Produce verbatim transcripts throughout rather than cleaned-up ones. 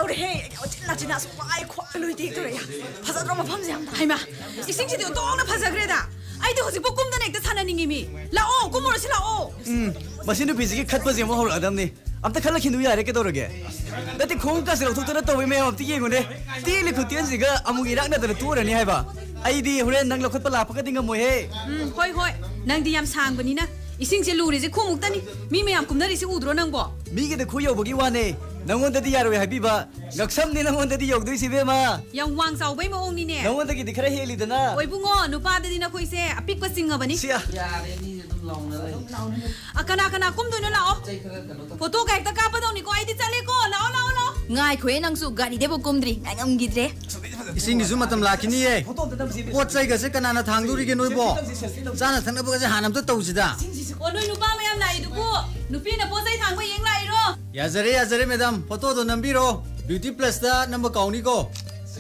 ꯇꯧꯔꯦꯍꯦ, ꯎꯆꯤꯟ ꯅꯥꯆꯤꯟꯅ ꯑꯁꯨꯛ ꯋꯥꯏ ꯈ꯭ꯋꯥꯡ ꯂꯣꯏ ꯇꯦꯛꯇꯧꯔꯦ꯫ ꯐꯖꯗ꯭ꯔꯣ ꯃꯐꯝꯁꯦ ꯌꯥꯝꯅ? ꯍꯩꯃꯥ, ꯏꯁꯤꯡꯁꯤꯗꯤ ꯑꯣꯟꯊꯣꯛꯅ ꯐꯖꯈ꯭ꯔꯦꯗ꯫ ꯑꯩꯗꯤ ꯍꯧꯖꯤꯛꯄꯨ ꯀꯨꯝꯗꯅ ꯍꯦꯛꯇ ꯁꯥꯟꯅꯅꯤꯡꯉꯤꯃꯤ꯫ ꯂꯥꯛꯑꯣ, ꯀꯨꯝꯃꯨꯔꯁꯤ ꯂꯥꯛꯑꯣ꯫ ꯎꯝ, ꯃꯁꯤ ꯅꯨꯄꯤꯁꯤꯒꯤ ꯈꯠꯄꯁꯦ ꯑꯃꯨꯛ ꯍꯧꯔꯛꯑꯗꯝꯅꯤ꯫ ꯑꯝꯇ ꯈꯜꯂꯛꯈꯤꯅꯨ ꯌꯥꯔꯦ, ꯀꯩꯗꯧꯔꯒꯦ? ꯅꯠꯇꯦ, ꯈꯣꯡꯎꯞꯀꯥꯁꯦ ꯂꯧꯊꯣꯛꯇꯅ ꯇꯧꯋꯤ ꯃꯌꯥꯝ ꯑꯝꯇ ꯌꯦꯡꯉꯨꯅꯦ꯫ ꯇꯦꯜꯂꯤ ꯈꯨꯇꯦꯟꯁꯤꯒ ꯑꯃꯨꯛ ꯏꯔꯥꯛꯅꯗꯅ ꯇꯣꯛꯑꯔꯅꯤ ꯍꯥꯏꯕ꯫ ꯑꯩꯗꯤ ꯍꯣꯔꯦꯟ ꯅꯪ ꯂꯧꯈꯠꯄ ꯂꯥꯛꯄꯒꯗꯤ ꯉꯝꯃꯣꯏꯍꯦ꯫ ꯎꯝ, ꯍꯣꯏ, ꯍꯣꯏ꯫ ꯅꯪꯗꯤ ꯌꯥꯝ ꯁꯥꯡꯕꯅꯤꯅ ꯏꯁꯤꯡꯁꯦ ꯂꯨꯔꯤꯁꯦ ꯈꯣꯡꯃꯨꯛꯇꯅꯤ꯫ ꯃꯤ ꯃꯌꯥꯝ ꯀꯨꯝꯅꯔꯤꯁꯤ ꯎꯗ꯭ꯔꯣ ꯅꯪꯕꯣ? ꯃꯤꯒꯤꯗ ꯈꯨ ꯌꯧꯕꯒꯤ ꯋꯥꯅꯦ꯫ ꯅꯪꯉꯣꯟꯗꯗꯤ ꯌꯥꯔꯣꯏ ꯍꯥꯏꯕꯤꯕ꯫ ꯉꯛꯁꯝꯅꯤ ꯅꯪꯉꯣꯟꯗꯗꯤ ꯌꯧꯗꯣꯏꯁꯤ, ꯏꯕꯦꯝꯃ꯫ ꯌꯥꯝ ꯋꯥꯡ ꯆꯥꯎꯕꯩ ꯃꯑꯣꯡꯅꯤꯅꯦ꯫ ꯅꯪꯉꯣꯟꯗꯒꯤꯗꯤ ꯈꯔ ꯍꯦꯜꯂꯤꯗꯅ꯫ ꯑꯣ, ꯏꯕꯨꯡꯉꯣ, ꯅꯨꯄꯥꯗꯗꯤ ꯅꯈꯣꯏꯁꯦ ꯑꯄꯤꯛꯄ ꯆꯤꯡꯉꯕꯅꯤ꯫ ꯁꯤꯌꯥ꯫ ꯌꯥꯔꯦ, ꯑꯅꯤꯁꯦ ꯑꯗꯨꯝ ꯂꯥꯎꯅꯔ ꯂꯩ꯫ ꯑ, ꯀꯅꯥ ꯀꯅꯥ ꯀꯨꯝꯗꯣꯏꯅꯣ ꯂꯥꯛꯑꯣ꯫ ꯄꯣꯠ ꯆꯩ ꯈꯔ ꯀꯩꯅꯣ ꯇꯧ- ꯐꯣꯇꯣꯒ ꯍꯦꯛꯇ ꯀꯥꯞꯄꯗꯧꯅꯤꯀꯣ꯫ ꯑꯩꯗꯤ ꯆꯠꯂꯦꯀꯣ꯫ ꯂꯥꯛꯑꯣ, ꯂꯥꯛꯑꯣ, ꯂꯥꯛꯑꯣ꯫ ꯉꯥꯏꯈꯣꯍꯦ ꯅꯪꯁꯨ, ꯒꯥꯔꯤꯗꯩꯕꯨ ꯀꯨꯝꯗ꯭ꯔꯤ꯫ ꯉꯥꯏꯉꯝꯈꯤꯗ꯭ꯔꯦ꯫ ꯏꯁꯤꯡꯒꯤꯁꯨ ꯃꯇꯝ ꯂꯥꯛꯈꯤꯅꯤꯌꯦ꯫ ꯄꯣꯠ ꯆꯩꯒꯁꯦ ꯀꯅꯥꯅ ꯊꯥꯡꯗꯣꯔꯤꯒꯦ ꯅꯣꯏꯕꯣ? ꯆꯥꯅ ꯊꯛꯅꯕꯒꯁꯦ ꯍꯥꯟꯅ ꯑꯝꯇ ꯇꯧꯁꯤꯗ꯫ ꯑꯣ, ꯅꯣꯏ ꯅꯨꯄꯥ ꯃꯌꯥꯝ ꯂꯥꯛꯏꯗꯨꯕꯨ ꯅꯨꯄꯤꯅ ꯄꯣꯠ ꯆꯩ ꯊꯥꯡꯕ ꯌꯦꯡ ꯂꯥꯛꯏꯔꯣ? ꯌꯥꯖꯔꯦ, ꯌꯥꯖꯔꯦ, ꯃꯦꯗꯥꯝ꯫ ꯐꯣꯇꯣꯗꯣ ꯅꯝꯕꯤꯔꯣ꯫ ꯕ꯭ꯌꯨꯇꯤ ꯄ꯭ꯂꯁꯇ ꯅꯝꯕ ꯀꯥꯎꯅꯤꯀꯣ꯫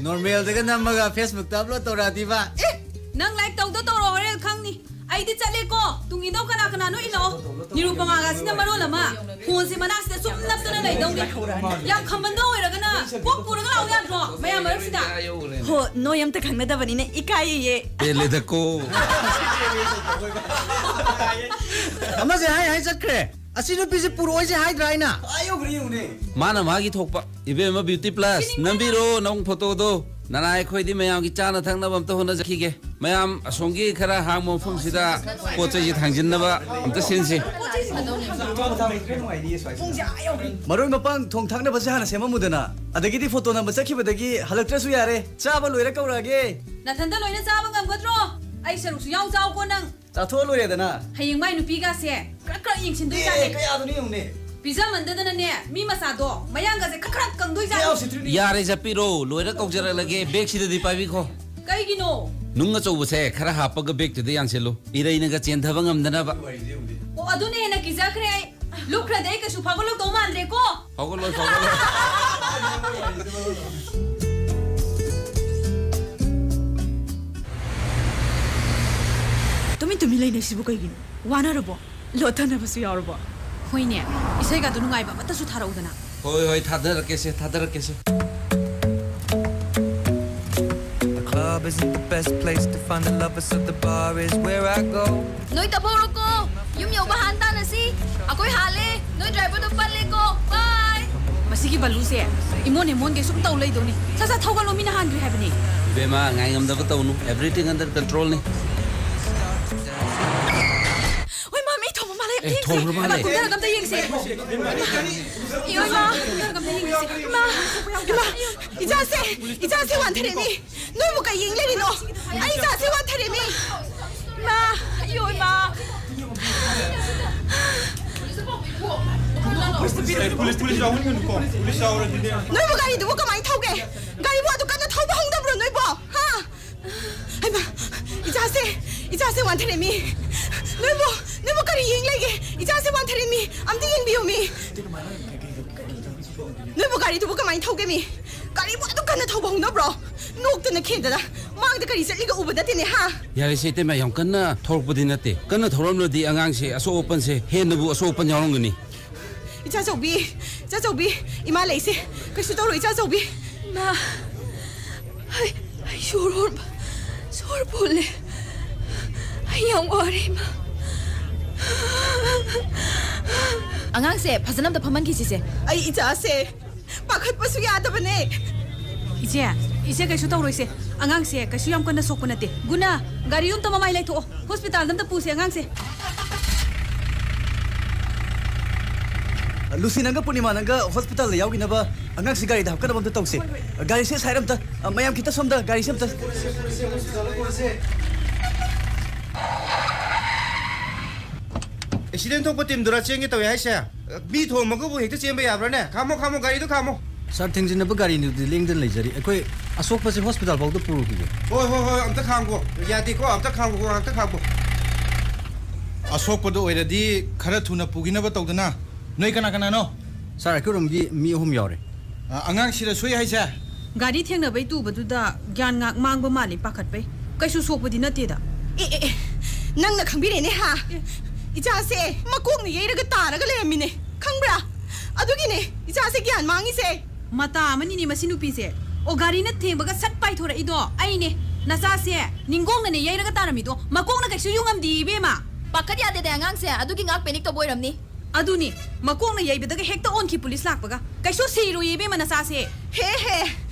ꯅꯣꯔꯃꯦꯜꯗꯒ ꯅꯝꯃꯒ ꯐꯦꯁꯕꯨꯛꯇ ꯑꯞꯂꯣꯗ ꯇꯧꯔꯛꯑꯗꯤꯕ꯫ ꯑꯦ, ꯅꯪ ꯂꯥꯏꯛ ꯇꯧꯗ ꯇꯧꯔꯣ, ꯍꯣꯔꯦꯟ ꯈꯪꯅꯤ꯫ ꯑꯩꯗꯤ ꯆꯠꯂꯦꯀꯣ꯫ ꯇꯨꯡ ꯏꯟꯗꯧ ꯀꯅꯥ ꯀꯅꯥꯅꯣ ꯏꯜꯂꯛꯑꯣ꯫ ꯅꯤꯔꯨꯄꯃꯥꯒꯁꯤꯅ ꯃꯔꯣꯜ ꯑꯃ ꯐꯣꯟꯁꯦ ꯃꯅꯥꯛꯁꯤꯗ ꯁꯨꯝ ꯅꯞꯇꯅ ꯂꯩꯗꯧꯅꯤ꯫ ꯌꯥꯝ ꯈꯝꯕꯟꯗꯧ ꯑꯣꯏꯔꯒꯅ ꯀꯣꯛ ꯄꯨꯔꯒ ꯂꯥꯛꯑꯣ ꯌꯥꯗ꯭ꯔꯣ? ꯃꯌꯥꯝ ꯃꯔꯛꯁꯤꯗ꯫ ꯍꯣ, ꯅꯣꯏ ꯑꯝꯇ ꯈꯪꯅꯗꯕꯅꯤꯅ ꯏꯀꯥꯏꯌꯦ꯫ ꯄꯦꯜꯂꯦꯗꯀꯣ꯫ ꯑꯃꯁꯦ ꯍꯥꯏ ꯍꯥꯏ ꯆꯠꯈ꯭ꯔꯦ꯫ ꯑꯁꯤ ꯅꯨꯄꯤꯁꯦ ꯄꯨꯔꯛꯑꯣꯏꯁꯦ ꯍꯥꯏꯗ꯭ꯔꯥ ꯑꯩꯅ? ꯑꯥ ꯌꯧꯈ꯭ꯔꯦ, ꯌꯦꯡꯉꯨꯅꯦ꯫ ꯃꯥꯅ ꯃꯥꯒꯤ ꯊꯣꯛꯄ, "ꯏꯕꯦꯝꯃ ꯕ꯭ꯌꯨꯇꯤ ꯄ꯭ꯂꯁ, ꯅꯝꯕꯤꯔꯣ ꯅꯪ ꯐꯣꯇꯣꯗꯣ꯫ ꯅꯅꯥꯏ ꯑꯩꯈꯣꯏꯗꯤ ꯃꯌꯥꯝꯒꯤ ꯆꯥꯅ ꯊꯛꯅꯕ ꯑꯝꯇ ꯍꯣꯠꯅꯖꯈꯤꯒꯦ꯫ ꯃꯌꯥꯝ ꯑꯁꯣꯝꯒꯤ ꯈꯔ ꯍꯥꯡꯕ ꯃꯐꯝꯁꯤꯗ ꯄꯣꯠ ꯆꯩꯁꯦ ꯊꯥꯡꯖꯤꯟꯅꯕ ꯑꯝꯇ ꯁꯤꯟꯁꯤ"꯫ ꯃꯔꯣꯏ ꯃꯄꯥꯡ ꯊꯣꯡ ꯊꯥꯛꯅꯕꯁꯦ ꯍꯥꯟꯅ ꯁꯦꯝꯃꯝꯃꯨꯗꯅ꯫ ꯑꯗꯒꯤꯗꯤ ꯐꯣꯇꯣ ꯅꯝꯕ ꯆꯠꯈꯤꯕꯗꯒꯤ ꯍꯜꯂꯛꯇ꯭ꯔꯁꯨ ꯌꯥꯔꯦ꯫ ꯆꯥꯕ ꯂꯣꯏꯔ ꯀꯧꯔꯛꯑꯒꯦ꯫ ꯅꯊꯟꯗ ꯂꯣꯏꯅ ꯆꯥꯕ ꯉꯝꯒꯗ꯭ꯔꯣ? ꯑꯩ ꯁꯔꯨꯛꯁꯨ ꯌꯥꯎ ꯆꯥꯎꯀꯣ ꯅꯪ꯫ ꯆꯥꯊꯣꯛꯑ ꯂꯣꯏꯔꯦꯗꯅ꯫ ꯍꯌꯦꯡ ꯃꯥꯏ ꯅꯨꯄꯤꯒꯥꯁꯦ ꯀ꯭ꯔꯛ ꯀ꯭ꯔꯛ ꯌꯦꯡꯁꯤꯟꯗꯣꯏ ꯑꯦ, ꯖꯥꯠꯅꯤ꯫ ꯀꯌꯥꯗꯨꯅꯣ ꯌꯦꯡꯉꯨꯅꯦ꯫ ꯄꯤꯖꯃꯟꯗꯗꯅꯅꯦ, ꯃꯤ ꯃꯆꯥꯗꯣ ꯃꯌꯥꯡꯒꯁꯦ ꯈꯛ ꯈꯔ ꯀꯪꯗꯣꯏ ꯖꯥꯠꯅꯤ꯫ ꯌꯥꯔꯦ, ꯆꯠꯄꯤꯔꯣ꯫ ꯂꯣꯏꯔ ꯀꯧꯖꯔꯛꯂꯒꯦ꯫ ꯕꯦꯒꯁꯤꯗꯗꯤ ꯄꯥꯏꯕꯤꯈꯣ꯫ ꯀꯩꯒꯤꯅꯣ? ꯅꯨꯡ ꯑꯆꯧꯕꯁꯦ ꯈꯔ ꯍꯥꯞꯄꯒ ꯕꯦꯒꯇꯨꯗ ꯌꯥꯟꯁꯤꯜꯂꯨ, ꯏꯔꯩꯅꯒ ꯆꯦꯟꯊꯕ ꯉꯝꯗꯅꯕ꯫ ꯑꯣ, ꯑꯗꯨꯅ ꯍꯦꯟꯅ ꯀꯤꯖꯈ꯭ꯔꯦ ꯑꯩ꯫ ꯂꯨꯞꯈ꯭ꯔꯗꯤ ꯑꯩ ꯀꯩꯁꯨ ꯐꯥꯎꯒꯠꯂꯛꯇꯧ ꯃꯥꯟꯗ꯭ꯔꯦꯀꯣ꯫ ꯐꯥꯎꯒꯠꯂꯣꯏ, ꯐꯥꯎꯒꯠꯂꯣꯏ꯫ ꯇꯨꯃꯤꯟ ꯇꯨꯃꯤꯟ ꯂꯩꯅꯩꯁꯤꯕꯨ ꯀꯩꯒꯤꯅꯣ? ꯋꯥꯅꯔꯕꯣ? ꯂꯣꯠꯊꯅꯕꯁꯨ ꯌꯥꯎꯔꯕꯣ? ꯍꯣꯏꯅꯦ, ꯏꯁꯩꯒꯗꯣ ꯅꯨꯡꯉꯥꯏꯕ ꯑꯃꯠꯇꯁꯨ ꯊꯥꯔꯛꯎꯗꯅ꯫ ꯍꯣꯏ, ꯍꯣꯏ, ꯊꯥꯗꯔꯛꯀꯦꯁꯦ, ꯊꯥꯗꯔꯛꯀꯦꯁꯦ꯫ The club isn't the best place to find a lover, so the bar is where I go. ꯅꯣꯏ ꯇꯞꯍꯧꯔꯣꯀꯣ꯫ ꯌꯨꯝ ꯌꯧꯕ ꯍꯥꯟ ꯇꯥꯟꯅꯁꯤ꯫ ꯑꯩꯈꯣꯏ ꯍꯥꯜꯂꯦ꯫ ꯅꯣꯏ ꯗ꯭ꯔꯥꯏꯚꯔꯗꯣ ꯄꯜꯂꯦꯀꯣ꯫ ꯕꯥꯏ꯫ ꯃꯁꯤꯒꯤ ꯕꯜꯂꯨꯁꯦ ꯏꯃꯣꯟ ꯏꯃꯣꯟꯒꯩ ꯁꯨꯝ ꯇꯧ ꯂꯩꯗꯧꯅꯤ꯫ ꯁꯠ ꯁꯠ ꯊꯧꯒꯠꯂꯣ, ꯃꯤꯅ ꯍꯥꯟꯈ꯭ꯔꯦ ꯍꯥꯏꯕꯅꯤ꯫ ꯏꯕꯦꯝꯃ, ꯉꯥꯏ ꯉꯝꯗꯕ ꯇꯧꯅꯨ꯫ Everything under controlꯅꯤ꯫ ꯍꯣꯏ, ꯃꯥ ꯃꯤ ꯊꯣꯡꯕ ꯃꯥꯜꯂꯦ꯫ ꯑꯦ, ꯊꯣꯡꯕ ꯃꯥꯜꯂꯦ꯫ ꯀꯨꯝꯊꯔꯒ ꯑꯝꯇ ꯌꯦꯡꯁꯦ꯫ ꯏꯃꯥ, ꯀꯨꯝꯊꯔꯒ ꯑꯝꯇ ꯌꯦꯡꯁꯦ꯫ ꯏꯃꯥ, ꯏꯃꯥ, ꯏꯆꯥꯁꯦ, ꯏꯆꯥꯁꯦ ꯋꯥꯟꯊꯔꯦꯃꯤ꯫ ꯅꯣꯏꯕꯨ ꯀꯩ ꯌꯦꯡ ꯂꯩꯔꯤꯅꯣ? ꯑꯩ ꯏꯆꯥꯁꯦ ꯋꯥꯟꯊꯔꯦꯃꯤ꯫ ꯏꯃꯥ, ꯑꯌꯣ ꯏꯃꯥ꯫ ꯄꯨꯂꯤꯁ, ꯄꯨꯂꯤꯁ ꯌꯥꯎꯍꯟꯒꯅꯨꯀꯣ꯫ ꯄꯨꯂꯤꯁ ꯌꯥꯎꯔꯗꯤꯅꯦ꯫ ꯅꯣꯏꯕꯨ ꯒꯥꯔꯤꯗꯨꯕꯨ ꯀꯃꯥꯏꯅ ꯊꯧꯒꯦ? ꯒꯥꯔꯤꯕꯨ ꯑꯗꯨ ꯀꯟꯅ ꯊꯧꯕ ꯍꯧꯅꯕ꯭ꯔꯣ ꯅꯣꯏꯕꯣ? ꯍꯥ? ꯍꯩꯃꯥ, ꯏꯆꯥꯁꯦ, ꯏꯆꯥꯁꯦ ꯋꯥꯟꯊꯔꯦꯃꯤ꯫ ꯅꯣꯏꯕꯨ, ꯅꯣꯏꯕꯨ ꯀꯔꯤ ꯌꯦꯡ ꯂꯩꯒꯦ? ꯏꯆꯥꯁꯦ ꯋꯥꯟꯊꯔꯦꯃꯤ꯫ ꯑꯝꯇ ꯌꯦꯡꯕꯤꯌꯨꯃꯤ꯫ ꯅꯣꯏꯕꯨ ꯒꯥꯔꯤꯗꯨꯕꯨ ꯀꯃꯥꯏꯅ ꯊꯧꯒꯦꯃꯤ? ꯒꯥꯔꯤꯕꯨ ꯑꯗꯨꯛ ꯀꯟꯅ ꯊꯧꯕ ꯍꯧꯅꯕ꯭ꯔꯣ? ꯅꯣꯛꯇꯅ ꯈꯦꯗꯅ ꯃꯥꯡꯗ ꯀꯔꯤ ꯆꯠꯂꯤꯒ ꯎꯕ ꯅꯠꯇꯦꯅꯦ, ꯍꯥ? ꯌꯥꯔꯦꯁꯦ ꯏꯇꯩꯃ, ꯌꯥꯝ ꯀꯟꯅ ꯊꯧꯔꯛꯄꯗꯤ ꯅꯠꯇꯦ꯫ ꯀꯟꯅ ꯊꯧꯔꯝꯂꯗꯤ ꯑꯉꯥꯡꯁꯦ ꯑꯁꯣꯛ ꯑꯄꯟꯁꯦ ꯍꯦꯟꯅꯕꯨ ꯑꯁꯣꯛ ꯑꯄꯟ ꯌꯥꯎꯔꯝꯒꯅꯤ꯫ ꯏꯆꯥꯆꯧꯕꯤ, ꯏꯆꯥꯆꯧꯕꯤ, ꯏꯃꯥ ꯂꯩꯁꯦ, ꯀꯩꯁꯨ ꯇꯧꯔꯣꯏ ꯏꯆꯥꯆꯧꯕꯤ꯫ ꯏꯃꯥ, ꯑꯩ, ꯑꯩ ꯁꯣꯔ ꯍꯣꯟꯕ, ꯁꯣꯔ ꯐꯨꯜꯂꯦ꯫ ꯑꯩ ꯌꯥꯝ ꯋꯥꯔꯦ ꯏꯃꯥ꯫ ꯑꯉꯥꯡꯁꯦ ꯐꯖꯅ ꯑꯝꯇ ꯐꯝꯍꯟꯈꯤꯁꯤꯁꯦ꯫ ꯑꯩ ꯏꯆꯥꯁꯦ ꯄꯥꯈꯠꯄꯁꯨ ꯌꯥꯗꯕꯅꯦ꯫ ꯏꯆꯦ, ꯏꯆꯦ ꯀꯩꯁꯨ ꯇꯧꯔꯣꯏꯁꯦ꯫ ꯑꯉꯥꯡꯁꯦ ꯀꯩꯁꯨ ꯌꯥꯝ ꯀꯟꯅ ꯁꯣꯛꯄ ꯅꯠꯇꯦ꯫ ꯒꯨꯅꯥ, ꯒꯥꯔꯤ ꯑꯝꯇ ꯃꯃꯥꯏ ꯂꯩꯊꯣꯛꯑꯣ꯫ ꯍꯣꯁꯄꯤꯇꯥꯜꯗ ꯑꯝꯇ ꯄꯨꯁꯦ ꯑꯉꯥꯡꯁꯦ꯫ ꯂꯨꯁꯤ, ꯅꯪꯒ ꯄꯨꯔꯅꯤꯃꯥ, ꯅꯪꯒ ꯍꯣꯁꯄꯤꯇꯥꯜꯗ ꯌꯥꯎꯈꯤꯅꯕ ꯑꯉꯥꯡꯁꯤ ꯒꯥꯔꯤꯗ ꯍꯥꯞꯀꯠꯅꯕ ꯑꯝꯇ ꯇꯧꯁꯦ꯫ ꯒꯥꯔꯤꯁꯦ ꯁꯥꯏꯠ ꯑꯝꯇ, ꯑ, ꯃꯌꯥꯝ ꯈꯤꯇ ꯁꯣꯝꯗ ꯒꯥꯔꯤꯁꯦ ꯑꯝꯇ꯫ ꯑꯦꯛꯁꯤꯗꯦꯟ ꯊꯣꯛꯄ ꯇꯤꯝꯗꯨꯔꯥ ꯆꯦꯟꯒꯦ ꯇꯧꯋꯦ ꯍꯥꯏꯁꯦ? ꯃꯤ ꯊꯣꯝꯃꯒꯕꯨ ꯍꯦꯛꯇ ꯆꯦꯟꯕ ꯌꯥꯕ꯭ꯔꯥꯅꯦ? ꯈꯥꯝꯃꯣ, ꯈꯥꯝꯃꯣ, ꯒꯥꯔꯤꯗꯣ ꯈꯥꯝꯃꯣ꯫ ꯁꯥꯔ, ꯊꯦꯡꯖꯤꯟꯅꯕ ꯒꯥꯔꯤꯗꯨꯗꯤ ꯂꯦꯡꯗꯅ ꯂꯩꯖꯔꯤ꯫ ꯑꯩꯈꯣꯏ ꯑꯁꯣꯛꯄꯁꯦ ꯍꯣꯁꯄꯤꯇꯥꯜ ꯐꯥꯎꯗ ꯄꯨꯔꯨꯈꯤꯒꯦ꯫ ꯍꯣꯏ, ꯍꯣꯏ, ꯍꯣꯏ, ꯑꯝꯇ ꯈꯥꯝꯈꯣ꯫ ꯌꯥꯗꯦꯀꯣ, ꯑꯝꯇ ꯈꯥꯝꯈꯣ, ꯉꯥꯛꯇ ꯈꯥꯝꯈꯣ꯫ ꯑꯁꯣꯛꯄꯗꯣ ꯑꯣꯏꯔꯗꯤ ꯈꯔ ꯊꯨꯅ ꯄꯨꯈꯤꯅꯕ ꯇꯧꯗꯅ꯫ ꯅꯣꯏ ꯀꯅꯥ ꯀꯅꯥꯅꯣ? ꯁꯥꯔ, ꯑꯩꯈꯣꯏꯔꯣꯝꯒꯤ ꯃꯤ ꯑꯍꯨꯝ ꯌꯥꯎꯔꯦ꯫ ꯑ, ꯑꯉꯥꯡꯁꯤꯔ ꯁꯣꯏ ꯍꯥꯏꯁꯦ? ꯒꯥꯔꯤ ꯊꯦꯡꯅꯕꯩ ꯇꯨꯕꯗꯨꯗ ꯒ꯭ꯌꯥꯟ ꯉꯥꯛ ꯃꯥꯡꯕ ꯃꯥꯜꯂꯤ, ꯄꯥꯈꯠꯄꯩ꯫ ꯀꯩꯁꯨ ꯁꯣꯛꯄꯗꯤ ꯅꯠꯇꯦꯗ꯫ ꯑꯦ, ꯑꯦ, ꯑꯦ, ꯅꯪꯅ ꯈꯪꯕꯤꯔꯦꯅꯦ, ꯍꯥ? ꯑꯦ꯫ ꯏꯆꯥꯁꯦ ꯃꯀꯣꯛꯅ ꯌꯩꯔꯒ ꯇꯥꯔꯒ ꯂꯩꯔꯝꯃꯤꯅꯦ, ꯈꯪꯕ꯭ꯔꯥ? ꯑꯗꯨꯒꯤꯅꯦ ꯏꯆꯥꯁꯦ ꯒ꯭ꯌꯥꯟ ꯃꯥꯡꯉꯤꯁꯦ꯫ ꯃꯇꯥ ꯑꯃꯅꯤꯅꯦ ꯃꯁꯤ ꯅꯨꯄꯤꯁꯦ꯫ ꯑꯣ, ꯒꯥꯔꯤꯅ ꯊꯦꯡꯕꯒ ꯁꯠ ꯄꯥꯏꯊꯣꯔꯛꯏꯗꯣ ꯑꯩꯅꯦ꯫ ꯅꯆꯥꯁꯦ ꯅꯤꯡꯒꯣꯡꯅꯅꯦ ꯌꯩꯔꯒ ꯇꯥꯔꯝꯃꯤꯗꯣ, ꯃꯀꯣꯛꯅ ꯀꯩꯁꯨ ꯌꯨ ꯉꯝꯗꯦ ꯏꯕꯦꯝꯃ꯫ ꯄꯥꯈꯠ ꯌꯥꯗꯦꯗ ꯑꯉꯥꯡꯁꯦ, ꯑꯗꯨꯒꯤ ꯉꯥꯛ ꯄꯦꯅꯤꯛ ꯇꯧꯕ ꯑꯣꯏꯔꯝꯅꯤ꯫ ꯑꯗꯨꯅꯤ, ꯃꯀꯣꯛꯅ ꯌꯩꯕꯗꯒ ꯍꯦꯛꯇ ꯑꯣꯟꯈꯤ ꯄꯨꯂꯤꯁ ꯂꯥꯛꯄꯒ꯫ ꯀꯩꯁꯨ ꯁꯤꯔꯨꯏ ꯏꯕꯦꯝꯃ ꯅꯆꯥꯁꯦ꯫ ꯍꯦ ꯍꯦ,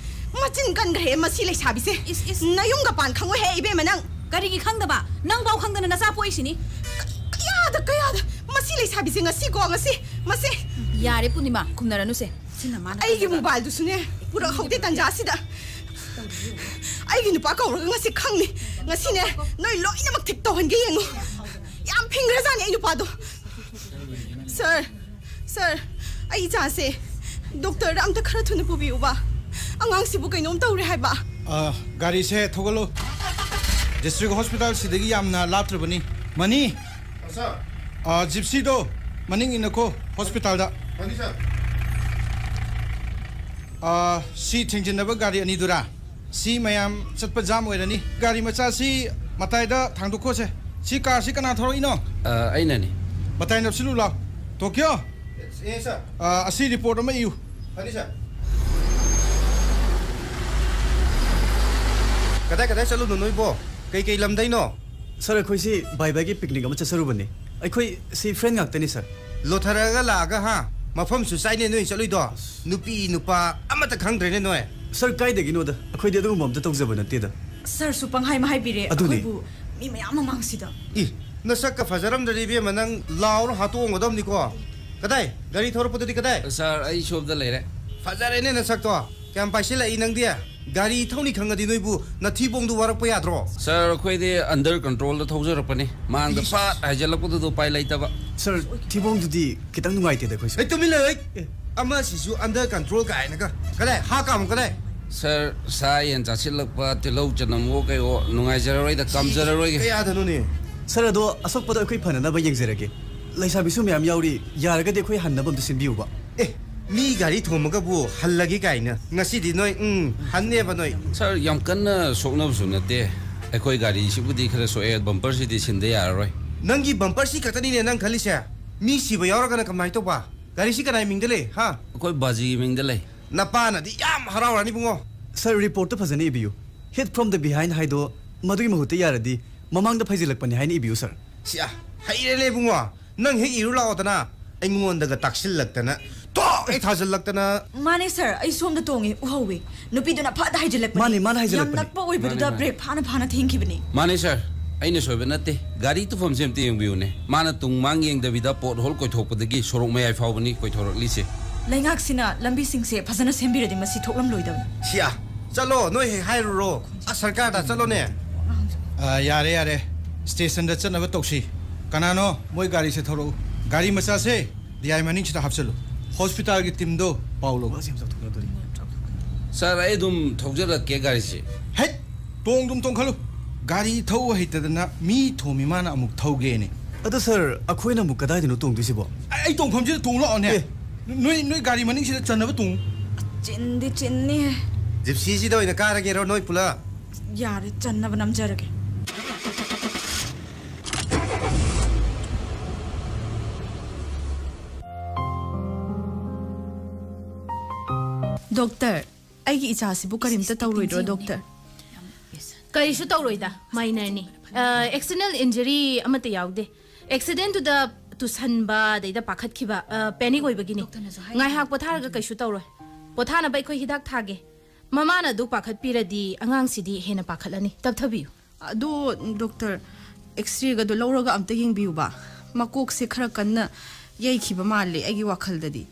ꯃꯆꯤꯟ ꯀꯟꯈ꯭ꯔꯦ ꯃꯁꯤ ꯂꯩꯁꯥꯕꯤꯁꯦ꯫ ꯏꯁ, ꯏꯁ꯫ ꯅꯌꯨꯝꯒ ꯄꯥꯟ ꯈꯪꯉꯣꯏꯍꯦ ꯏꯕꯦꯝꯃ ꯅꯪ꯫ ꯀꯔꯤꯒꯤ ꯈꯪꯗꯕ? ꯅꯪꯐꯥꯎ ꯈꯪꯗꯅ ꯅꯆꯥ ꯄꯣꯛꯏꯁꯤꯅꯤ꯫ ꯀꯌꯥꯗ, ꯀꯌꯥꯗ, ꯃꯁꯤ ꯂꯩꯁꯥꯕꯤꯁꯦ ꯉꯁꯤꯀꯣ, ꯉꯁꯤ, ꯃꯁꯤ꯫ ꯌꯥꯔꯦ ꯄꯨꯔꯅꯤꯃꯥ, ꯈꯨꯝꯅꯔꯅꯨꯁꯦ꯫ ꯁꯤꯅ ꯃꯥꯅ ꯑꯩꯒꯤ ꯈꯪꯗꯕ꯫ ꯃꯣꯕꯥꯏꯜꯗꯨꯁꯨꯅꯦ ꯄꯨꯔꯛꯍꯧꯗꯦ ꯇꯟꯖꯥꯁꯤꯗ꯫ ꯑꯩꯒꯤ ꯅꯨꯄꯥ ꯀꯧꯔꯒ ꯉꯁꯤ ꯈꯪꯅꯤ꯫ ꯉꯁꯤꯅꯦ ꯅꯣꯏ ꯂꯣꯏꯅꯃꯛ ꯊꯤꯛ ꯇꯧꯍꯟꯒꯦ ꯌꯦꯡꯉꯨ꯫ ꯌꯥꯝ ꯐꯤꯡꯈ꯭ꯔꯖꯥꯠꯅꯤ ꯑꯩ ꯅꯨꯄꯥꯗꯣ꯫ ꯁꯥꯔ, ꯁꯥꯔ, ꯑꯩ ꯏꯆꯥꯁꯦ ꯗꯣꯛꯇꯔꯗ ꯑꯝꯇ ꯈꯔ ꯊꯨꯅ ꯄꯨꯕꯤꯌꯨꯕ꯫ ꯑꯉꯥꯡꯁꯤꯕꯨ ꯀꯩꯅꯣꯝ ꯇꯧꯔꯦ ꯍꯥꯏꯕ꯫ ꯑ, ꯒꯥꯔꯤꯁꯦ ꯊꯧꯒꯠꯂꯨ꯫ ꯗꯤꯁꯇ꯭ꯔꯤꯛ ꯍꯣꯁꯄꯤꯇꯥꯜꯁꯤꯗꯒꯤ ꯌꯥꯝꯅ ꯂꯥꯞꯇ꯭ꯔꯕꯅꯤ꯫ ꯃꯅꯤ꯫ ꯁꯥꯔ꯫ ꯑ, ꯖꯤꯞꯁꯤꯗꯣ ꯃꯅꯤꯡ ꯏꯟꯅꯈꯣ ꯍꯣꯁꯄꯤꯇꯥꯜꯗ꯫ ꯐꯅꯤ, ꯁꯥꯔ꯫ ꯑ, ꯁꯤ ꯊꯦꯡꯖꯤꯟꯅꯕ ꯒꯥꯔꯤ ꯑꯅꯤꯗꯨꯔꯥ? ꯁꯤ ꯃꯌꯥꯝ ꯆꯠꯄ ꯖꯥꯝ ꯑꯣꯏꯔꯅꯤ꯫ ꯒꯥꯔꯤ ꯃꯆꯥꯁꯤ ꯃꯇꯥꯏꯗ ꯊꯥꯡꯗꯣꯛꯈꯣꯁꯦ꯫ ꯁꯤ ꯀꯥꯔꯁꯤ ꯀꯅꯥ ꯊꯧꯔꯛꯏꯅꯣ? ꯑ, ꯑꯩꯅꯅꯤ꯫ ꯃꯇꯥꯏ ꯅꯞꯁꯤꯜꯂꯨ ꯂꯥꯎ꯫ ꯇꯣꯀꯤꯌꯣ꯫ ꯌꯦꯁ, ꯁꯥꯔ꯫ ꯑ, ꯑꯁꯤ ꯔꯤꯄꯣꯔꯠ ꯑꯃ ꯏꯌꯨ꯫ ꯐꯅꯤ, ꯁꯥꯔ꯫ ꯀꯗꯥꯏ ꯀꯗꯥꯏ ꯆꯠꯂꯨꯅꯣ ꯅꯣꯏꯕꯣ? ꯀꯩ ꯀꯩ ꯂꯝꯗꯩꯅꯣ? ꯁꯥꯔ, ꯑꯩꯈꯣꯏꯁꯤ ꯕꯥꯏ ꯕꯥꯏꯒꯤ ꯄꯤꯛꯅꯤꯛ ꯑꯃ ꯆꯠꯆꯔꯨꯕꯅꯤ꯫ ꯑꯩꯈꯣꯏ ꯁꯤ ꯐ꯭ꯔꯦꯟ ꯉꯥꯛꯇꯅꯤ, ꯁꯥꯔ꯫ ꯂꯣꯊꯔꯛꯑꯒ ꯂꯥꯛꯑꯒ, ꯍꯥ? ꯃꯐꯝꯁꯨ ꯆꯥꯏꯅꯦ ꯅꯣꯏ ꯆꯠꯂꯨꯏꯗꯣ꯫ ꯅꯨꯄꯤ ꯅꯨꯄꯥ ꯑꯃꯠꯇ ꯈꯪꯗ꯭ꯔꯦꯅꯦ ꯅꯣꯏ꯫ ꯁꯥꯔ, ꯀꯥꯏꯗꯒꯤꯅꯣꯗ? ꯑꯩꯈꯣꯏꯗꯤ ꯑꯗꯨꯒꯨꯝꯕ ꯑꯝꯇ ꯇꯧꯖꯕ ꯅꯠꯇꯦꯗ꯫ ꯁꯥꯔꯁꯨ ꯄꯪꯍꯥꯏ ꯑꯃ ꯍꯥꯏꯕꯤꯔꯦ ꯑꯗꯨꯅꯤ꯫ ꯑꯩꯈꯣꯏꯕꯨ ꯃꯤ ꯃꯌꯥꯝ ꯃꯃꯥꯡꯁꯤꯗ꯫ ꯏ, ꯅꯁꯛꯀ ꯐꯖꯔꯝꯗ꯭ꯔꯗꯤ ꯏꯕꯦꯝꯃ ꯅꯪ ꯂꯥꯎꯔ ꯍꯥꯠꯇꯣꯛꯑꯝꯒꯗꯕꯅꯤꯀꯣ꯫ ꯀꯗꯥꯏ? ꯒꯥꯔꯤ ꯊꯧꯔꯛꯄꯗꯨꯗꯤ ꯀꯗꯥꯏ? ꯁꯥꯔ, ꯑꯩ ꯁꯣꯝꯗ ꯂꯩꯔꯦ꯫ ꯐꯖꯔꯦꯅꯦ ꯅꯁꯛꯇꯣ꯫ ꯀꯌꯥꯝ ꯄꯥꯏꯁꯤꯜꯂꯛꯏ ꯅꯪꯗꯤ? ꯒꯥꯔꯤ ꯊꯧꯅꯤ ꯈꯪꯉꯗꯤ ꯅꯣꯏꯕꯨ ꯅꯊꯤꯕꯣꯡꯗꯨ ꯋꯥꯔꯛꯄ ꯌꯥꯗ꯭ꯔꯣ? ꯁꯥꯔ, ꯑꯩꯈꯣꯏꯗꯤ under controlꯗ ꯊꯧꯖꯔꯛꯄꯅꯤ꯫ ꯃꯥꯡꯗ ꯏꯁ꯫ ꯐꯥꯠ ꯍꯥꯏꯖꯤꯜꯂꯛꯄꯗꯨꯗ ꯎꯄꯥꯏ ꯂꯩꯇꯕ꯫ ꯁꯥꯔ, ꯊꯤꯕꯣꯡꯗꯨꯗꯤ ꯈꯤꯇꯪ ꯅꯨꯡꯉꯥꯏꯇꯦꯗ ꯑꯩꯈꯣꯏꯁꯨ꯫ ꯍꯩ, ꯇꯨꯃꯤꯟ ꯂꯩꯌꯨ, ꯍꯩ꯫ ꯑꯦ꯫ ꯑꯃꯁꯤꯁꯨ under control ꯀꯥꯏꯅꯒ꯫ ꯀꯗꯥꯏ? ꯍꯥ ꯀꯥꯝꯃꯨ ꯀꯗꯥꯏ? ꯁꯥꯔ, ꯁꯥ ꯌꯦꯟ ꯆꯥꯁꯤꯜꯂꯛꯄ, ꯇꯤꯜꯍꯧ ꯆꯅꯝꯑꯣ ꯀꯩꯑꯣ, ꯅꯨꯡꯉꯥꯏꯖꯔꯔꯣꯏꯗ, ꯀꯥꯝꯖꯔꯔꯣꯏꯒꯦ꯫ ꯀꯌꯥꯗꯅꯣꯅꯦ? ꯁꯥꯔ, ꯑꯗꯣ ꯑꯁꯣꯛꯄꯗꯣ ꯑꯩꯈꯣꯏ ꯐꯅꯅꯕ ꯌꯦꯡꯖꯔꯒꯦ꯫ ꯂꯩꯁꯥꯕꯤꯁꯨ ꯃꯌꯥꯝ ꯌꯥꯎꯔꯤ, ꯌꯥꯔꯒꯗꯤ ꯑꯩꯈꯣꯏ ꯍꯟꯅꯕ ꯑꯝꯇ ꯁꯤꯟꯕꯤꯌꯨꯕ꯫ ꯑꯦ, ꯃꯤ ꯒꯥꯔꯤ ꯊꯣꯝꯃꯒꯕꯨ ꯍꯜꯂꯒꯦ ꯀꯥꯏꯅ꯫ ꯉꯁꯤꯗꯤ ꯅꯣꯏ, ꯎꯝ, ꯍꯟꯅꯦꯕ ꯅꯣꯏ꯫ ꯁꯥꯔ, ꯌꯥꯝ ꯀꯟꯅ ꯁꯣꯛꯅꯕꯁꯨ ꯅꯠꯇꯦ꯫ ꯑꯩꯈꯣꯏ ꯒꯥꯔꯤꯁꯤꯕꯨꯗꯤ ꯈꯔ ꯁꯣꯛꯑꯦ, bumperꯁꯤꯗꯤ ꯁꯤꯟꯗ ꯌꯥꯔꯔꯣꯏ꯫ ꯅꯪꯒꯤ bumperꯁꯤ ꯈꯛꯇꯅꯤꯅꯦ ꯅꯪ ꯈꯜꯂꯤꯁꯦ? ꯃꯤ ꯁꯤꯕ ꯌꯥꯎꯔꯒꯅ ꯀꯃꯥꯏꯅ ꯇꯧꯕ? ꯒꯥꯔꯤꯁꯤ ꯀꯅꯥꯏ ꯃꯤꯡꯗ ꯂꯩ, ꯍꯥ? ꯑꯩꯈꯣꯏ ꯕꯥꯖꯤꯒꯤ ꯃꯤꯡꯗ ꯂꯩ꯫ ꯅꯄꯥꯅꯗꯤ ꯌꯥꯝ ꯍꯔꯥꯎꯔꯅꯤ, ꯏꯕꯨꯡꯉꯣ꯫ ꯁꯥꯔ, ꯔꯤꯄꯣꯔꯠꯇ ꯐꯖꯅ ꯏꯕꯤꯌꯨ꯫ Hit from the behind ꯍꯥꯏꯗꯣ ꯃꯗꯨꯒꯤ ꯃꯍꯨꯠꯇ ꯌꯥꯔꯗꯤ ꯃꯃꯥꯡꯗ ꯐꯩꯖꯤꯜꯂꯛꯄꯅꯤ ꯍꯥꯏꯅ ꯏꯕꯤꯌꯨ, ꯁꯥꯔ꯫ ꯁꯤ, ꯑ, ꯍꯩꯔꯦꯅꯦ, ꯏꯕꯨꯡꯉꯣ꯫ ꯅꯪ ꯍꯦꯛ ꯏꯔꯨ ꯂꯥꯛꯑꯣꯗꯅ, ꯑꯩꯉꯣꯟꯗꯒ ꯇꯥꯛꯁꯤꯜꯂꯛꯇꯅ, ꯊꯣꯛ ꯍꯦꯛ ꯊꯥꯖꯤꯜꯂꯛꯇꯅ꯫ ꯃꯥꯅꯦ, ꯁꯥꯔ, ꯑꯩ ꯁꯣꯝꯗ ꯇꯣꯡꯉꯦ, ꯎꯍꯧꯋꯦ꯫ ꯅꯨꯄꯤꯗꯨꯅ ꯐꯠ ꯍꯥꯏꯖꯤꯜꯂꯛꯄꯅꯤ꯫ ꯃꯥꯅꯦ, ꯃꯥꯅ ꯍꯥꯏꯖꯤꯜꯂꯛꯄꯅꯤ꯫ ꯌꯥꯝ ꯅꯛꯄ ꯑꯣꯏꯕꯗꯨꯗ ꯃꯥꯅꯦ, ꯃꯥꯅꯦ꯫ ꯕ꯭ꯔꯦꯛ ꯐꯥꯅ ꯐꯥꯅ ꯊꯦꯡꯈꯤꯕꯅꯤ꯫ ꯃꯥꯅꯦ, ꯁꯥꯔ, ꯑꯩꯅ ꯁꯣꯏꯕ ꯅꯠꯇꯦ꯫ ꯒꯥꯔꯤ ꯇꯨꯐꯝꯁꯦ ꯑꯝꯇ ꯌꯦꯡꯕꯤꯌꯨꯅꯦ꯫ ꯃꯥꯅ ꯇꯨꯡ ꯃꯥꯡ ꯌꯦꯡꯗꯕꯤꯗ ꯄꯣꯠ ꯍꯣꯜ ꯀꯣꯏꯊꯣꯛꯄꯗꯒꯤ ꯁꯣꯔꯣꯛ ꯃꯌꯥꯏ ꯐꯥꯎꯕꯅꯤ ꯀꯣꯏꯊꯣꯔꯛꯂꯤꯁꯦ꯫ ꯂꯩꯉꯥꯛꯁꯤꯅ ꯂꯝꯕꯤꯁꯤꯡꯁꯦ ꯐꯖꯅ ꯁꯦꯝꯕꯤꯔꯗꯤ ꯃꯁꯤ ꯊꯣꯛꯂꯝꯂꯣꯏꯗꯕꯅꯤ꯫ ꯁꯤꯌꯥ, ꯆꯠꯂꯣ, ꯅꯣꯏ ꯍꯦꯛ ꯍꯥꯏꯔꯨꯔꯣ꯫ ꯑ, ꯁꯔꯀꯥꯔꯗ ꯆꯠꯂꯣꯅꯦ꯫ ꯑ, ꯌꯥꯔꯦ, ꯌꯥꯔꯦ꯫ ꯁ꯭ꯇꯦꯁꯟꯗ ꯆꯠꯅꯕ ꯇꯧꯁꯤ꯫ ꯀꯅꯥꯅꯣ? ꯃꯣꯏ ꯒꯥꯔꯤꯁꯦ ꯊꯧꯔꯛꯎ꯫ ꯒꯥꯔꯤ ꯃꯆꯥꯁꯦ ꯗꯤ ꯑꯥꯏ ꯃꯅꯤꯡꯁꯤꯗ ꯍꯥꯞꯆꯜꯂꯨ꯫ ꯍꯣꯁꯄꯤꯇꯥꯜꯒꯤ ꯇꯤꯝꯗꯣ ꯄꯥꯎ ꯂꯧ꯫ ꯁꯥꯔ, ꯑꯩ ꯑꯗꯨꯝ ꯊꯧꯖꯔꯛꯀꯦ ꯒꯥꯔꯤꯁꯦ꯫ ꯍꯦꯠ! ꯇꯣꯡꯗꯨꯝ ꯇꯣꯡꯈꯠꯂꯨ꯫ ꯒꯥꯔꯤ ꯊꯧꯕ ꯍꯩꯇꯗꯅ ꯃꯤ ꯊꯣꯝꯃꯤ ꯃꯥꯅ ꯑꯃꯨꯛ ꯊꯧꯒꯦꯅꯦ꯫ ꯑꯗꯣ ꯁꯥꯔ, ꯑꯩꯈꯣꯏꯅ ꯑꯃꯨꯛ ꯀꯗꯥꯏꯗꯅꯣ ꯇꯣꯡꯗꯣꯏꯁꯤꯕꯣ? ꯑꯩ, ꯑꯩ ꯇꯣꯡꯐꯝꯁꯤꯗ ꯇꯣꯡ ꯂꯥꯛꯑꯣꯅꯦ꯫ ꯑꯦ꯫ ꯅꯣꯏ, ꯅꯣꯏ ꯒꯥꯔꯤ ꯃꯅꯤꯡꯁꯤꯗ ꯆꯟꯅꯕ ꯇꯣꯡꯉꯨ꯫ ꯆꯤꯟꯗꯤ ꯆꯤꯟꯅꯤꯍꯦ꯫ ꯖꯤꯞꯁꯤꯁꯤꯗ ꯑꯣꯏꯅ ꯀꯥꯔꯒꯦꯔꯣ ꯅꯣꯏ ꯄꯨꯂꯞ? ꯌꯥꯔꯦ, ꯆꯟꯅꯕ ꯅꯝꯖꯔꯒꯦ꯫ ꯗꯣꯛꯇꯔ, ꯑꯩꯒꯤ ꯏꯆꯥꯁꯤꯕꯨ ꯀꯔꯤꯝꯇ ꯇꯧꯔꯣꯏꯗ꯭ꯔꯣ, ꯗꯣꯛꯇꯔ? ꯀꯔꯤꯁꯨ ꯇꯧꯔꯣꯏꯗ, ꯃꯥꯏꯅꯔꯅꯤ꯫ ꯑ, ꯑꯦꯛꯁꯇꯔꯅꯦꯜ ꯏꯟꯖꯔꯤ ꯑꯃꯠꯇ ꯌꯥꯎꯗꯦ꯫ ꯑꯦꯛꯁꯤꯗꯦꯟꯗꯨꯗ ꯇꯨꯁꯟꯕ, ꯑꯗꯩꯗ ꯄꯥꯈꯠꯈꯤꯕ, ꯑ, ꯄꯦꯅꯤꯛ ꯑꯣꯏꯕꯒꯤꯅꯤ꯫ ꯉꯥꯏꯍꯥꯛ ꯄꯣꯊꯥꯔꯒ ꯀꯩꯁꯨ ꯇꯧꯔꯣꯏ꯫ ꯄꯣꯊꯥꯅꯕ ꯑꯩꯈꯣꯏ ꯍꯤꯗꯥꯛ ꯊꯥꯒꯦ꯫ ꯃꯃꯥꯅ ꯑꯗꯨ ꯄꯥꯈꯠꯄꯤꯔꯗꯤ ꯑꯉꯥꯡꯁꯤꯗꯤ ꯍꯦꯟꯅ ꯄꯥꯈꯠꯂꯅꯤ꯫ ꯇꯞꯊꯕꯤꯌꯨ꯫ ꯑꯗꯣ, ꯗꯣꯛꯇꯔ, ꯑꯦꯛꯁꯔꯦꯒꯗꯣ ꯂꯧꯔꯒ ꯑꯝꯇ ꯌꯦꯡꯕꯤꯌꯨꯕ꯫ ꯃꯀꯣꯛꯁꯦ ꯈꯔ ꯀꯟꯅ ꯌꯩꯈꯤꯕ ꯃꯥꯜꯂꯦ ꯑꯩꯒꯤ ꯋꯥꯈꯜꯗꯗꯤ꯫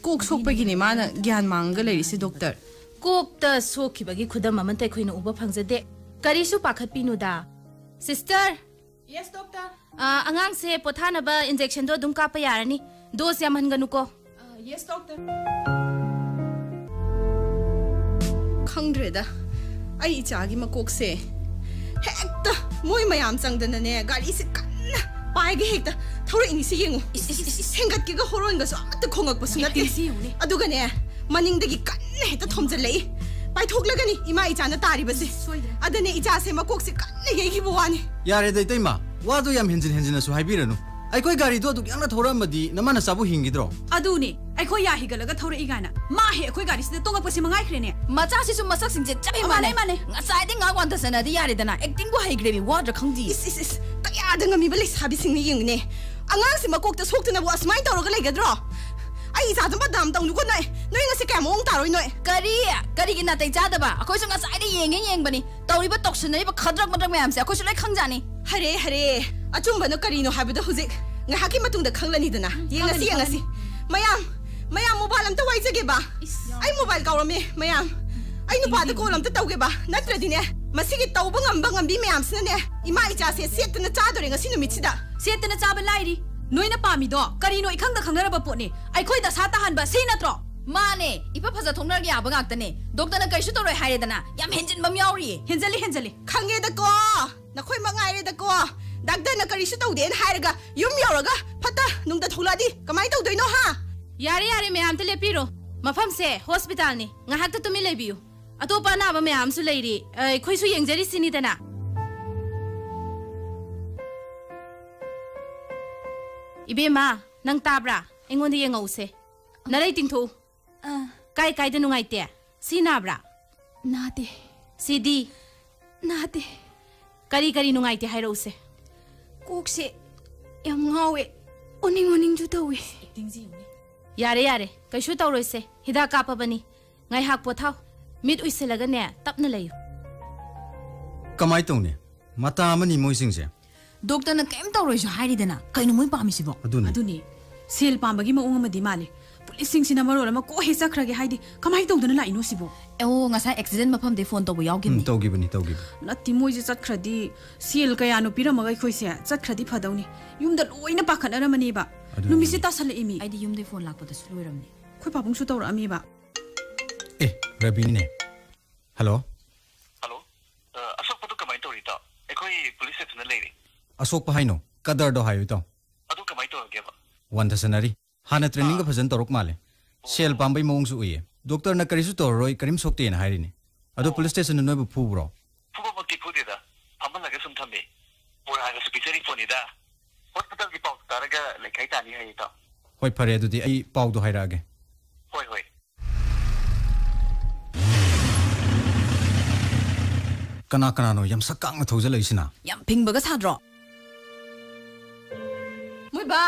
ꯀꯣꯛ ꯁꯣꯛꯄꯒꯤꯅꯦ ꯃꯥꯅ ꯒ꯭ꯌꯥꯟ ꯃꯥꯡꯉꯒ ꯂꯩꯔꯤꯁꯦ, ꯗꯣꯛꯇꯔ꯫ ꯀꯣꯛꯇ ꯁꯣꯛꯈꯤꯕꯒꯤ ꯈꯨꯗꯝ ꯑꯃꯠꯇ ꯑꯩꯈꯣꯏꯅ ꯎꯕ ꯐꯪꯖꯗꯦ꯫ ꯀꯔꯤꯁꯨ ꯄꯥꯈꯠꯄꯤꯅꯨꯗ꯫ ꯁꯤꯁꯇꯔ! Yes, doctor. ꯑ, ꯑꯉꯥꯡꯁꯦ ꯄꯣꯊꯥꯅꯕ ꯏꯟꯖꯦꯛꯁꯟꯗꯣ ꯑꯗꯨꯝ ꯀꯥꯞꯄ ꯌꯥꯔꯅꯤ꯫ ꯗꯣꯁ ꯌꯥꯝꯍꯟꯒꯅꯨꯀꯣ꯫ ꯑ, ꯌꯦꯁ, ꯗꯣꯛꯇꯔ꯫ ꯈꯪꯗ꯭ꯔꯦꯗ, ꯑꯩ ꯏꯆꯥꯒꯤ ꯃꯀꯣꯛꯁꯦ ꯍꯦꯛꯇ ꯃꯣꯏ ꯃꯌꯥꯝ ꯆꯪꯗꯅꯅꯦ, ꯒꯥꯔꯤꯁꯦ ꯀꯟꯅ ꯄꯥꯏꯒ ꯍꯦꯛꯇ ꯊꯧꯔꯛꯏꯅꯤ꯫ ꯁꯤ ꯌꯦꯡꯉꯨ꯫ ꯏꯁ, ꯏꯁ, ꯏꯁ, ꯏꯁ꯫ ꯁꯦꯡꯒꯠꯀꯦꯒ ꯍꯣꯔꯣꯟꯒꯁꯨ ꯑꯃꯠꯇ ꯈꯣꯡꯉꯛꯄꯁꯨ ꯅꯠꯇꯦ꯫ ꯁꯤ ꯌꯦꯡꯉꯨꯅꯦ꯫ ꯑꯗꯨꯒꯅꯦ, ꯃꯅꯤꯡꯗꯒꯤ ꯀꯟꯅ ꯍꯦꯛꯇ ꯊꯣꯝꯖꯤꯜꯂꯛꯏ꯫ ꯄꯥꯏꯊꯣꯛꯂꯒꯅꯤ ꯏꯃꯥ ꯏꯆꯥꯅ ꯇꯥꯔꯤꯕꯁꯦ꯫ ꯁꯣꯏꯗ꯭ꯔꯦ꯫ ꯑꯗꯅꯦ ꯏꯆꯥꯁꯦ ꯃꯀꯣꯛꯁꯦ ꯀꯟꯅ ꯌꯩꯈꯤꯕ ꯋꯥꯅꯤ꯫ ꯌꯥꯔꯦꯗ, ꯏꯇꯩꯃ, ꯋꯥꯗꯣ ꯌꯥꯝ ꯍꯦꯟꯖꯤꯟ ꯍꯦꯟꯖꯤꯟꯅꯁꯨ ꯍꯥꯏꯕꯤꯔꯅꯨ꯫ ꯑꯩꯈꯣꯏ ꯒꯥꯔꯤꯗꯣ ꯑꯗꯨꯛ ꯌꯥꯝꯅ ꯊꯧꯔꯛꯑꯝꯃꯗꯤ ꯅꯃꯥ ꯅꯆꯥꯕꯨ ꯍꯤꯡꯈꯤꯗ꯭ꯔꯣ? ꯑꯗꯨꯅꯦ, ꯑꯩꯈꯣꯏ ꯌꯥ ꯍꯤꯒꯠꯂꯒ ꯊꯧꯔꯛꯏ ꯀꯥꯏꯅ꯫ ꯃꯥ ꯍꯦꯛ ꯑꯩꯈꯣꯏ ꯒꯥꯔꯤꯁꯤꯗ ꯇꯣꯡꯉꯛꯄꯁꯤ ꯃꯉꯥꯏꯈ꯭ꯔꯦꯅꯦ꯫ ꯃꯆꯥꯁꯤꯁꯨ ꯃꯁꯛꯁꯤꯡꯁꯦ ꯆꯞ ꯍꯦꯛ ꯑ, ꯃꯥꯟꯅꯩ, ꯃꯥꯟꯅꯩ꯫ ꯃꯥꯟꯅꯩ꯫ ꯉꯁꯥꯏꯗꯩ ꯉꯥꯏꯍꯥꯛ ꯋꯥꯟꯊꯁꯅꯗꯤ ꯌꯥꯔꯦꯗꯅ, ꯑꯦꯛꯇꯤꯡꯕꯨ ꯍꯩꯈ꯭ꯔꯦꯃꯤ, ꯋꯥꯗ꯭ꯔꯥ ꯈꯪꯗꯦ꯫ ꯏꯁ, ꯏꯁ, ꯏꯁ, ꯀꯌꯥꯗ ꯉꯝꯃꯤꯕ ꯂꯩꯁꯥꯕꯤꯁꯤꯡꯅꯤ ꯌꯦꯡꯉꯨꯅꯦ꯫ ꯑꯉꯥꯡꯁꯤ ꯃꯀꯣꯛꯇ ꯁꯣꯛꯇꯅꯕꯨ ꯑꯁꯨꯃꯥꯏꯅ ꯇꯧꯔꯒ ꯂꯩꯒꯗ꯭ꯔꯣ? ꯑꯩ ꯏꯆꯥꯁꯨ ꯕꯗꯅꯥꯝ ꯇꯧꯅꯨꯀꯣ ꯅꯣꯏ꯫ ꯅꯣꯏ ꯉꯁꯤ ꯀꯌꯥ ꯃꯑꯣꯡ ꯇꯥꯔꯣꯏ ꯅꯣꯏ꯫ ꯀꯔꯤ? ꯀꯔꯤꯒꯤ ꯅꯥꯇꯩ ꯆꯥꯗꯕ? ꯑꯩꯈꯣꯏꯁꯨ ꯉꯁꯥꯏꯗꯩ ꯌꯦꯡꯉꯦ ꯌꯦꯡꯕꯅꯤ꯫ ꯇꯧꯔꯤꯕ ꯇꯧꯁꯟꯅꯔꯤꯕ ꯈꯗ꯭ꯔꯛ ꯃꯗ꯭ꯔꯛ ꯃꯌꯥꯝꯁꯦ ꯑꯩꯈꯣꯏꯁꯨ ꯂꯣꯏ ꯈꯪꯖꯥꯅꯤ꯫ ꯍꯔꯦ, ꯍꯔꯦ, ꯑꯆꯨꯝꯕꯅ ꯀꯔꯤꯅꯣ ꯍꯥꯏꯕꯗꯣ ꯍꯧꯖꯤꯛ ꯉꯥꯏꯍꯥꯛꯀꯤ ꯃꯇꯨꯡꯗ ꯈꯪꯂꯅꯤꯗꯅ꯫ ꯌꯦꯡꯉꯁꯤ, ꯈꯪꯉꯅꯤ, ꯌꯦꯡꯉꯁꯤ꯫ ꯈꯪꯉꯅꯤ꯫ ꯃꯌꯥꯝ, ꯃꯌꯥꯝ, ꯃꯣꯕꯥꯏꯜ ꯑꯝꯇ ꯋꯥꯏꯖꯒꯦꯕ꯫ ꯏꯁ꯫ ꯑꯩ ꯃꯣꯕꯥꯏꯜ ꯀꯥꯎꯔꯝꯃꯦ, ꯃꯌꯥꯝ꯫ ꯑꯩ ꯅꯨꯄꯥꯗ ꯀꯣꯜ ꯑꯝꯇ ꯇꯧꯒꯦꯕ, ꯅꯠꯇ꯭ꯔꯗꯤꯅꯦ, ꯃꯁꯤꯒꯤ ꯇꯧꯕ ꯉꯝꯕ ꯉꯝꯕꯤ ꯃꯌꯥꯝꯁꯤꯅꯅꯦ, ꯏꯃꯥ ꯏꯆꯥꯁꯦ ꯁꯦꯠꯇꯅ ꯆꯥꯗꯣꯔꯦ ꯉꯁꯤ ꯅꯨꯃꯤꯠꯁꯤꯗ꯫ ꯁꯦꯠꯇꯅ ꯆꯥꯕ ꯂꯥꯏꯔꯤ, ꯅꯣꯏꯅ ꯄꯥꯝꯃꯤꯗꯣ ꯀꯔꯤꯅꯣ ꯏꯈꯪꯗ ꯈꯪꯅꯔꯕ ꯄꯣꯠꯅꯤ꯫ ꯑꯩꯈꯣꯏ ꯗꯁꯥ ꯇꯥꯍꯟꯕ ꯁꯤ ꯅꯠꯇ꯭ꯔꯣ? ꯃꯥꯅꯦ, ꯏꯐ ꯐꯖ ꯊꯣꯛꯅꯔꯒ ꯌꯥꯕ ꯉꯥꯛꯇꯅꯦ꯫ ꯗꯣꯛꯇꯔꯅ ꯀꯔꯤꯁꯨ ꯇꯧꯔꯣꯏ ꯍꯥꯏꯔꯦꯗꯅ, ꯌꯥꯝ ꯍꯦꯟꯖꯤꯟꯕ ꯑꯃ ꯌꯥꯎꯔꯤꯌꯦ꯫ ꯍꯦꯟꯖꯜꯂꯤ, ꯍꯦꯟꯖꯜꯂꯤ꯫ ꯈꯪꯉꯦꯗꯀꯣ, ꯅꯈꯣꯏꯃꯛ ꯉꯥꯏꯔꯦꯗꯀꯣ꯫ ꯗꯥꯛꯇꯔꯅ ꯀꯔꯤꯁꯨ ꯇꯧꯗꯦꯅ ꯍꯥꯏꯔꯒ ꯌꯨꯝ ꯌꯧꯔꯒ ꯐꯠꯇ ꯅꯨꯡꯗ ꯊꯣꯛꯂꯛꯑꯗꯤ ꯀꯃꯥꯏꯅ ꯇꯧꯗꯣꯏꯅꯣ, ꯍꯥ? ꯌꯥꯔꯦ, ꯌꯥꯔꯦ, ꯃꯌꯥꯝ ꯑꯝꯇ ꯂꯦꯞꯄꯤꯔꯣ꯫ ꯃꯐꯝꯁꯦ ꯍꯣꯁꯄꯤꯇꯥꯜꯅꯤ, ꯉꯥꯏꯍꯥꯛꯇ ꯇꯨꯃꯤꯟ ꯂꯩꯕꯤꯌꯨ꯫ ꯑꯇꯣꯞꯄ ꯑꯅꯥꯕ ꯃꯌꯥꯝ ꯑꯃꯁꯨ ꯂꯩꯔꯤ, ꯑꯩꯈꯣꯏꯁꯨ ꯌꯦꯡꯖꯔꯤꯁꯤꯅꯤꯗꯅ꯫ ꯏꯕꯦꯝꯃ, ꯅꯪ ꯇꯥꯕ꯭ꯔꯥ? ꯑꯩꯉꯣꯟꯗ ꯌꯦꯡꯉꯛꯎꯁꯦ꯫ ꯅꯔꯩ ꯇꯤꯡꯊꯣꯛꯎ꯫ ꯑꯥ꯫ ꯀꯥꯏ ꯀꯥꯏꯗ ꯅꯨꯡꯉꯥꯏꯇꯦ? ꯁꯤ ꯅꯥꯕ꯭ꯔꯥ? ꯅꯥꯗꯦ꯫ ꯁꯤꯗꯤ? ꯅꯥꯗꯦ꯫ ꯀꯔꯤ ꯀꯔꯤ ꯅꯨꯡꯉꯥꯏꯇꯦ ꯍꯥꯏꯔꯛꯎꯁꯦ꯫ ꯀꯣꯛꯁꯦ ꯌꯥꯝ ꯉꯥꯎꯋꯦ꯫ ꯑꯣꯅꯤꯡ ꯑꯣꯅꯤꯡꯁꯨ ꯇꯧꯋꯦ꯫ ꯌꯥꯔꯦ, ꯌꯥꯔꯦ, ꯀꯩꯁꯨ ꯇꯧꯔꯣꯏꯁꯦ꯫ ꯍꯤꯗꯥꯛ ꯀꯥꯞꯄꯕꯅꯤ꯫ ꯉꯥꯏꯍꯥꯛ ꯄꯣꯊꯥꯎ꯫ ꯃꯤꯠ ꯎꯏꯁꯤꯜꯂꯒꯅꯦ, ꯇꯞꯅ ꯂꯩꯌꯨ꯫ ꯀꯃꯥꯏ ꯇꯧꯅꯤ? ꯃꯇꯥ ꯑꯃꯅꯤ ꯃꯣꯏꯁꯤꯡꯁꯦ꯫ ꯗꯣꯛꯇꯔꯅ ꯀꯩꯝ ꯇꯧꯔꯣꯏꯁꯨ ꯍꯥꯏꯔꯤꯗꯅ, ꯀꯩꯅꯣ ꯃꯣꯏ ꯄꯥꯝꯃꯤꯁꯤꯕꯣ? ꯑꯗꯨꯅꯤ꯫ ꯑꯗꯨꯅꯤ꯫ ꯁꯦꯜ ꯄꯥꯝꯕꯒꯤ ꯃꯑꯣꯡ ꯑꯃꯗꯤ ꯃꯥꯜꯂꯤ꯫ ꯄꯨꯂꯤꯁꯁꯤꯡꯁꯤꯅ ꯃꯔꯣꯜ ꯑꯃ ꯀꯣꯛ ꯍꯦꯛ ꯆꯠꯈ꯭ꯔꯒꯦ ꯍꯥꯏꯗꯤ ꯀꯃꯥꯏꯅ ꯇꯧꯗꯅ ꯂꯥꯛꯏꯅꯣ ꯁꯤꯕꯣ? ꯑꯣ, ꯉꯁꯥꯏ ꯑꯦꯛꯁꯤꯗꯦꯟ ꯃꯐꯝꯗꯩ ꯐꯣꯟ ꯇꯧꯕ ꯌꯥꯎꯈꯤꯕꯅꯤ꯫ ꯎꯝ, ꯇꯧꯈꯤꯕꯅꯤ, ꯇꯧꯈꯤꯕꯅꯤ꯫ ꯅꯠꯇꯦ, ꯃꯣꯏꯁꯦ ꯆꯠꯈ꯭ꯔꯗꯤ ꯁꯦꯜ ꯀꯌꯥꯅꯣ ꯄꯤꯔꯝꯃꯒ ꯑꯩꯈꯣꯏꯁꯦ ꯆꯠꯈ꯭ꯔꯗꯤ ꯐꯗꯧꯅꯤ꯫ ꯌꯨꯝꯗ ꯂꯣꯏꯅ ꯄꯥꯈꯠꯅꯔꯝꯃꯅꯦꯕ꯫ ꯑꯗꯨꯅꯤ꯫ ꯅꯨꯃꯤꯠꯁꯦ ꯇꯥꯁꯜꯂꯛꯏꯃꯤ꯫ ꯑꯩꯗꯤ ꯌꯨꯝꯗꯩ ꯐꯣꯟ ꯂꯥꯛꯄꯗꯁꯨ ꯂꯣꯏꯔꯝꯅꯤ꯫ ꯑꯩꯈꯣꯏ ꯄꯥꯕꯨꯡꯁꯨ ꯇꯧꯔꯛꯑꯝꯃꯤꯕ꯫ ꯑꯦ, ꯔꯕꯤꯅꯤꯅꯦ꯫ ꯍꯜꯂꯣ꯫ ꯍꯜꯂꯣ꯫ ꯑ, ꯑꯁꯣꯛꯄꯗꯨ ꯀꯃꯥꯏꯅ ꯇꯧꯔꯤ, ꯏꯇꯥꯎ? ꯑꯩꯈꯣꯏ ꯄꯨꯂꯤꯁ ꯁ꯭ꯇꯦꯁꯟꯗ ꯂꯩꯔꯦ꯫ ꯑꯁꯣꯛꯄ ꯍꯥꯏꯅꯣ? ꯀꯗꯔꯗꯣ ꯍꯥꯏꯌꯨ, ꯏꯇꯥꯎ꯫ ꯑꯗꯨ ꯀꯃꯥꯏꯅ ꯇꯧꯔꯒꯦꯕ? ꯋꯥꯟꯊꯁꯅꯔꯤ꯫ ꯍꯥꯟꯅ ꯇ꯭ꯔꯦꯅꯤꯡꯒ ꯑꯥ꯫ ꯐꯖꯅ ꯇꯧꯔꯛ ꯃꯥꯜꯂꯦ꯫ ꯑꯣ꯫ ꯁꯦꯜ ꯄꯥꯝꯕꯩ ꯃꯑꯣꯡꯁꯨ ꯎꯏꯌꯦ꯫ ꯗꯣꯛꯇꯔꯅ ꯀꯔꯤꯁꯨ ꯇꯧꯔꯔꯣꯏ, ꯀꯔꯤꯝ ꯁꯣꯛꯇꯦꯅ ꯍꯥꯏꯔꯤꯅꯦ꯫ ꯑꯗꯣ ꯑꯣ꯫ ꯄꯨꯂꯤꯁ ꯁ꯭ꯇꯦꯁꯟꯅ ꯅꯣꯏꯕꯨ ꯐꯨꯕ꯭ꯔꯣ? ꯐꯨꯕꯃꯛꯇꯤ ꯐꯨꯗꯦꯗ꯫ ꯐꯝꯍꯜꯂꯒ ꯁꯨꯝ ꯊꯝꯃꯦ꯫ ꯕꯣꯔꯥꯒꯁꯨ ꯄꯤꯖꯔꯤ ꯄꯣꯠꯅꯤꯗ꯫ ꯍꯣꯁꯄꯤꯇꯥꯜꯒꯤ ꯄꯥꯎ ꯇꯥꯔꯒ ꯂꯩꯈꯥꯏ ꯇꯥꯅꯤ ꯍꯥꯏꯌꯦ, ꯏꯇꯥꯎ꯫ ꯍꯣꯏ, ꯐꯔꯦ, ꯑꯗꯨꯗꯤ ꯑꯩ ꯄꯥꯎꯗꯣ ꯍꯥꯏꯔꯛꯑꯒꯦ꯫ ꯍꯣꯏ, ꯍꯣꯏ꯫ ꯀꯅꯥ ꯀꯅꯥꯅꯣ ꯌꯥꯝ ꯁꯛ ꯀꯥꯡꯅ ꯊꯧꯖꯜꯂꯛꯏꯁꯤꯅ? ꯌꯥꯝ ꯐꯤꯡꯕꯒ ꯁꯥꯗ꯭ꯔꯣ? ꯃꯣꯏꯕꯥ!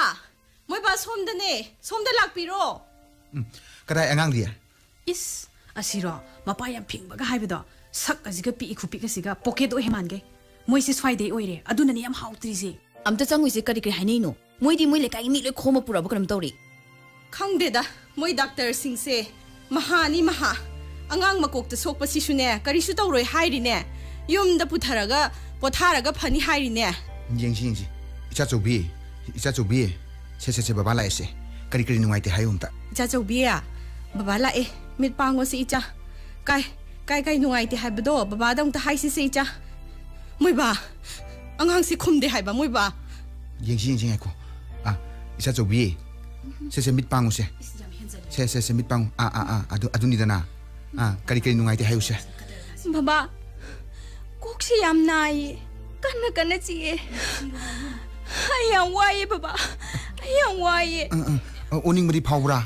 ꯃꯣꯏꯕꯥ, ꯁꯣꯝꯗꯅꯦ! ꯁꯣꯝꯗ ꯂꯥꯛꯄꯤꯔꯣ! ꯎꯝ, ꯀꯗꯥꯏ ꯑꯉꯥꯡꯗꯤ? ꯏꯁ, ꯑꯁꯤꯔꯣ? ꯃꯄꯥ ꯌꯥꯝ ꯐꯤꯡꯕꯒ ꯍꯥꯏꯕꯗꯣ꯫ ꯁꯛ ꯑꯁꯤꯒ ꯄꯤꯛꯏ ꯈꯨꯄꯤꯛ ꯑꯁꯤꯒ ꯄꯣꯀꯦꯠ ꯑꯣꯏꯍꯦ ꯃꯥꯟꯒꯩ꯫ ꯃꯣꯏꯁꯦ ꯁ꯭ꯋꯥꯏꯗꯩ ꯑꯣꯏꯔꯦ, ꯑꯗꯨꯅꯅꯦ ꯌꯥꯝ ꯍꯥꯎꯇ꯭ꯔꯤꯁꯦ꯫ ꯑꯝꯇ ꯆꯪꯉꯨꯁꯦ, ꯀꯔꯤ ꯀꯔꯤ ꯍꯥꯏꯅꯩꯅꯣ? ꯃꯣꯏꯗꯤ ꯃꯣꯏ ꯂꯩꯀꯥꯏꯒꯤ ꯃꯤ ꯂꯣꯏ ꯈꯣꯝꯃ ꯄꯨꯔꯛꯑꯕ ꯀꯩꯅꯣꯝ ꯇꯧꯔꯦ꯫ ꯈꯪꯗꯦꯗ, ꯃꯣꯏ ꯗꯥꯛꯇꯔꯁꯤꯡꯁꯦ ꯃꯍꯥꯅꯤ ꯃꯍꯥ꯫ ꯑꯉꯥꯡ ꯃꯀꯣꯛꯇ ꯁꯣꯛꯄꯁꯤꯁꯨꯅꯦ, ꯀꯔꯤꯁꯨ ꯇꯧꯔꯣꯏ ꯍꯥꯏꯔꯤꯅꯦ꯫ ꯌꯨꯝꯗ ꯄꯨꯊꯔꯒ ꯄꯣꯊꯥꯔꯒ ꯐꯅꯤ ꯍꯥꯏꯔꯤꯅꯦ꯫ ꯌꯦꯡꯁꯤ, ꯌꯦꯡꯁꯤ꯫ ꯏꯆꯥꯆꯧꯕꯤ, ꯏꯆꯥꯆꯧꯕꯤ꯫ ꯁꯦ, ꯁꯦ, ꯁꯦ, ꯕꯕꯥ ꯂꯥꯛꯑꯦꯁꯦ꯫ ꯀꯔꯤ ꯀꯔꯤ ꯅꯨꯡꯉꯥꯏꯇꯦ ꯍꯥꯏꯌꯨ ꯑꯝꯇ꯫ ꯏꯆꯥꯆꯧꯕꯤ, ꯕꯕꯥ ꯂꯥꯛꯑꯦ꯫ ꯃꯤꯠ ꯄꯥꯡꯉꯣꯁꯦ ꯏꯆꯥ꯫ ꯀꯥꯏ, ꯀꯥꯏ, ꯀꯥꯏ ꯅꯨꯡꯉꯥꯏꯇꯦ ꯍꯥꯏꯕꯗꯣ ꯕꯕꯥꯗ ꯑꯝꯇ ꯍꯥꯏꯁꯤꯁꯦ ꯏꯆꯥ꯫ ꯃꯣꯏꯕꯥ, ꯑꯉꯥꯡꯁꯤ ꯈꯨꯝꯗꯦ ꯍꯥꯏꯕ, ꯃꯣꯏꯕꯥ꯫ ꯌꯦꯡꯁꯤ, ꯌꯦꯡꯁꯤ, ꯉꯥꯏꯈꯣ꯫ ꯑꯥ, ꯏꯆꯥꯆꯧꯕꯤ꯫ ꯁꯦ, ꯁꯦ, ꯃꯤꯠ ꯄꯥꯡꯉꯨꯁꯦ꯫ ꯏꯁ, ꯌꯥꯝ ꯍꯦꯟꯖꯜꯂꯦ꯫ ꯁꯦ, ꯁꯦ, ꯁꯦ, ꯃꯤꯠ ꯄꯥꯡꯉꯨ꯫ ꯑꯥ, ꯑꯥ, ꯑꯥ, ꯑꯗꯨ, ꯑꯗꯨꯅꯤꯗꯅ꯫ ꯑꯥ, ꯀꯔꯤ ꯀꯔꯤ ꯅꯨꯡꯉꯥꯏꯇꯦ ꯍꯥꯏꯌꯨꯁꯦ꯫ ꯕꯕꯥ, ꯀꯣꯛꯁꯤ ꯌꯥꯝ ꯅꯥꯏꯌꯦ꯫ ꯀꯟꯅ ꯀꯟꯅ ꯆꯤꯛꯑꯦ꯫ ꯑꯩ ꯌꯥꯝ ꯋꯥꯏꯌꯦ ꯕꯕꯥ꯫ ꯑꯩ ꯌꯥꯝ ꯋꯥꯏꯌꯦ꯫ ꯑꯥ, ꯑꯥ, ꯑꯥ, ꯑꯣꯅꯤꯡꯕꯗꯤ ꯐꯥꯎꯕ꯭ꯔꯥ?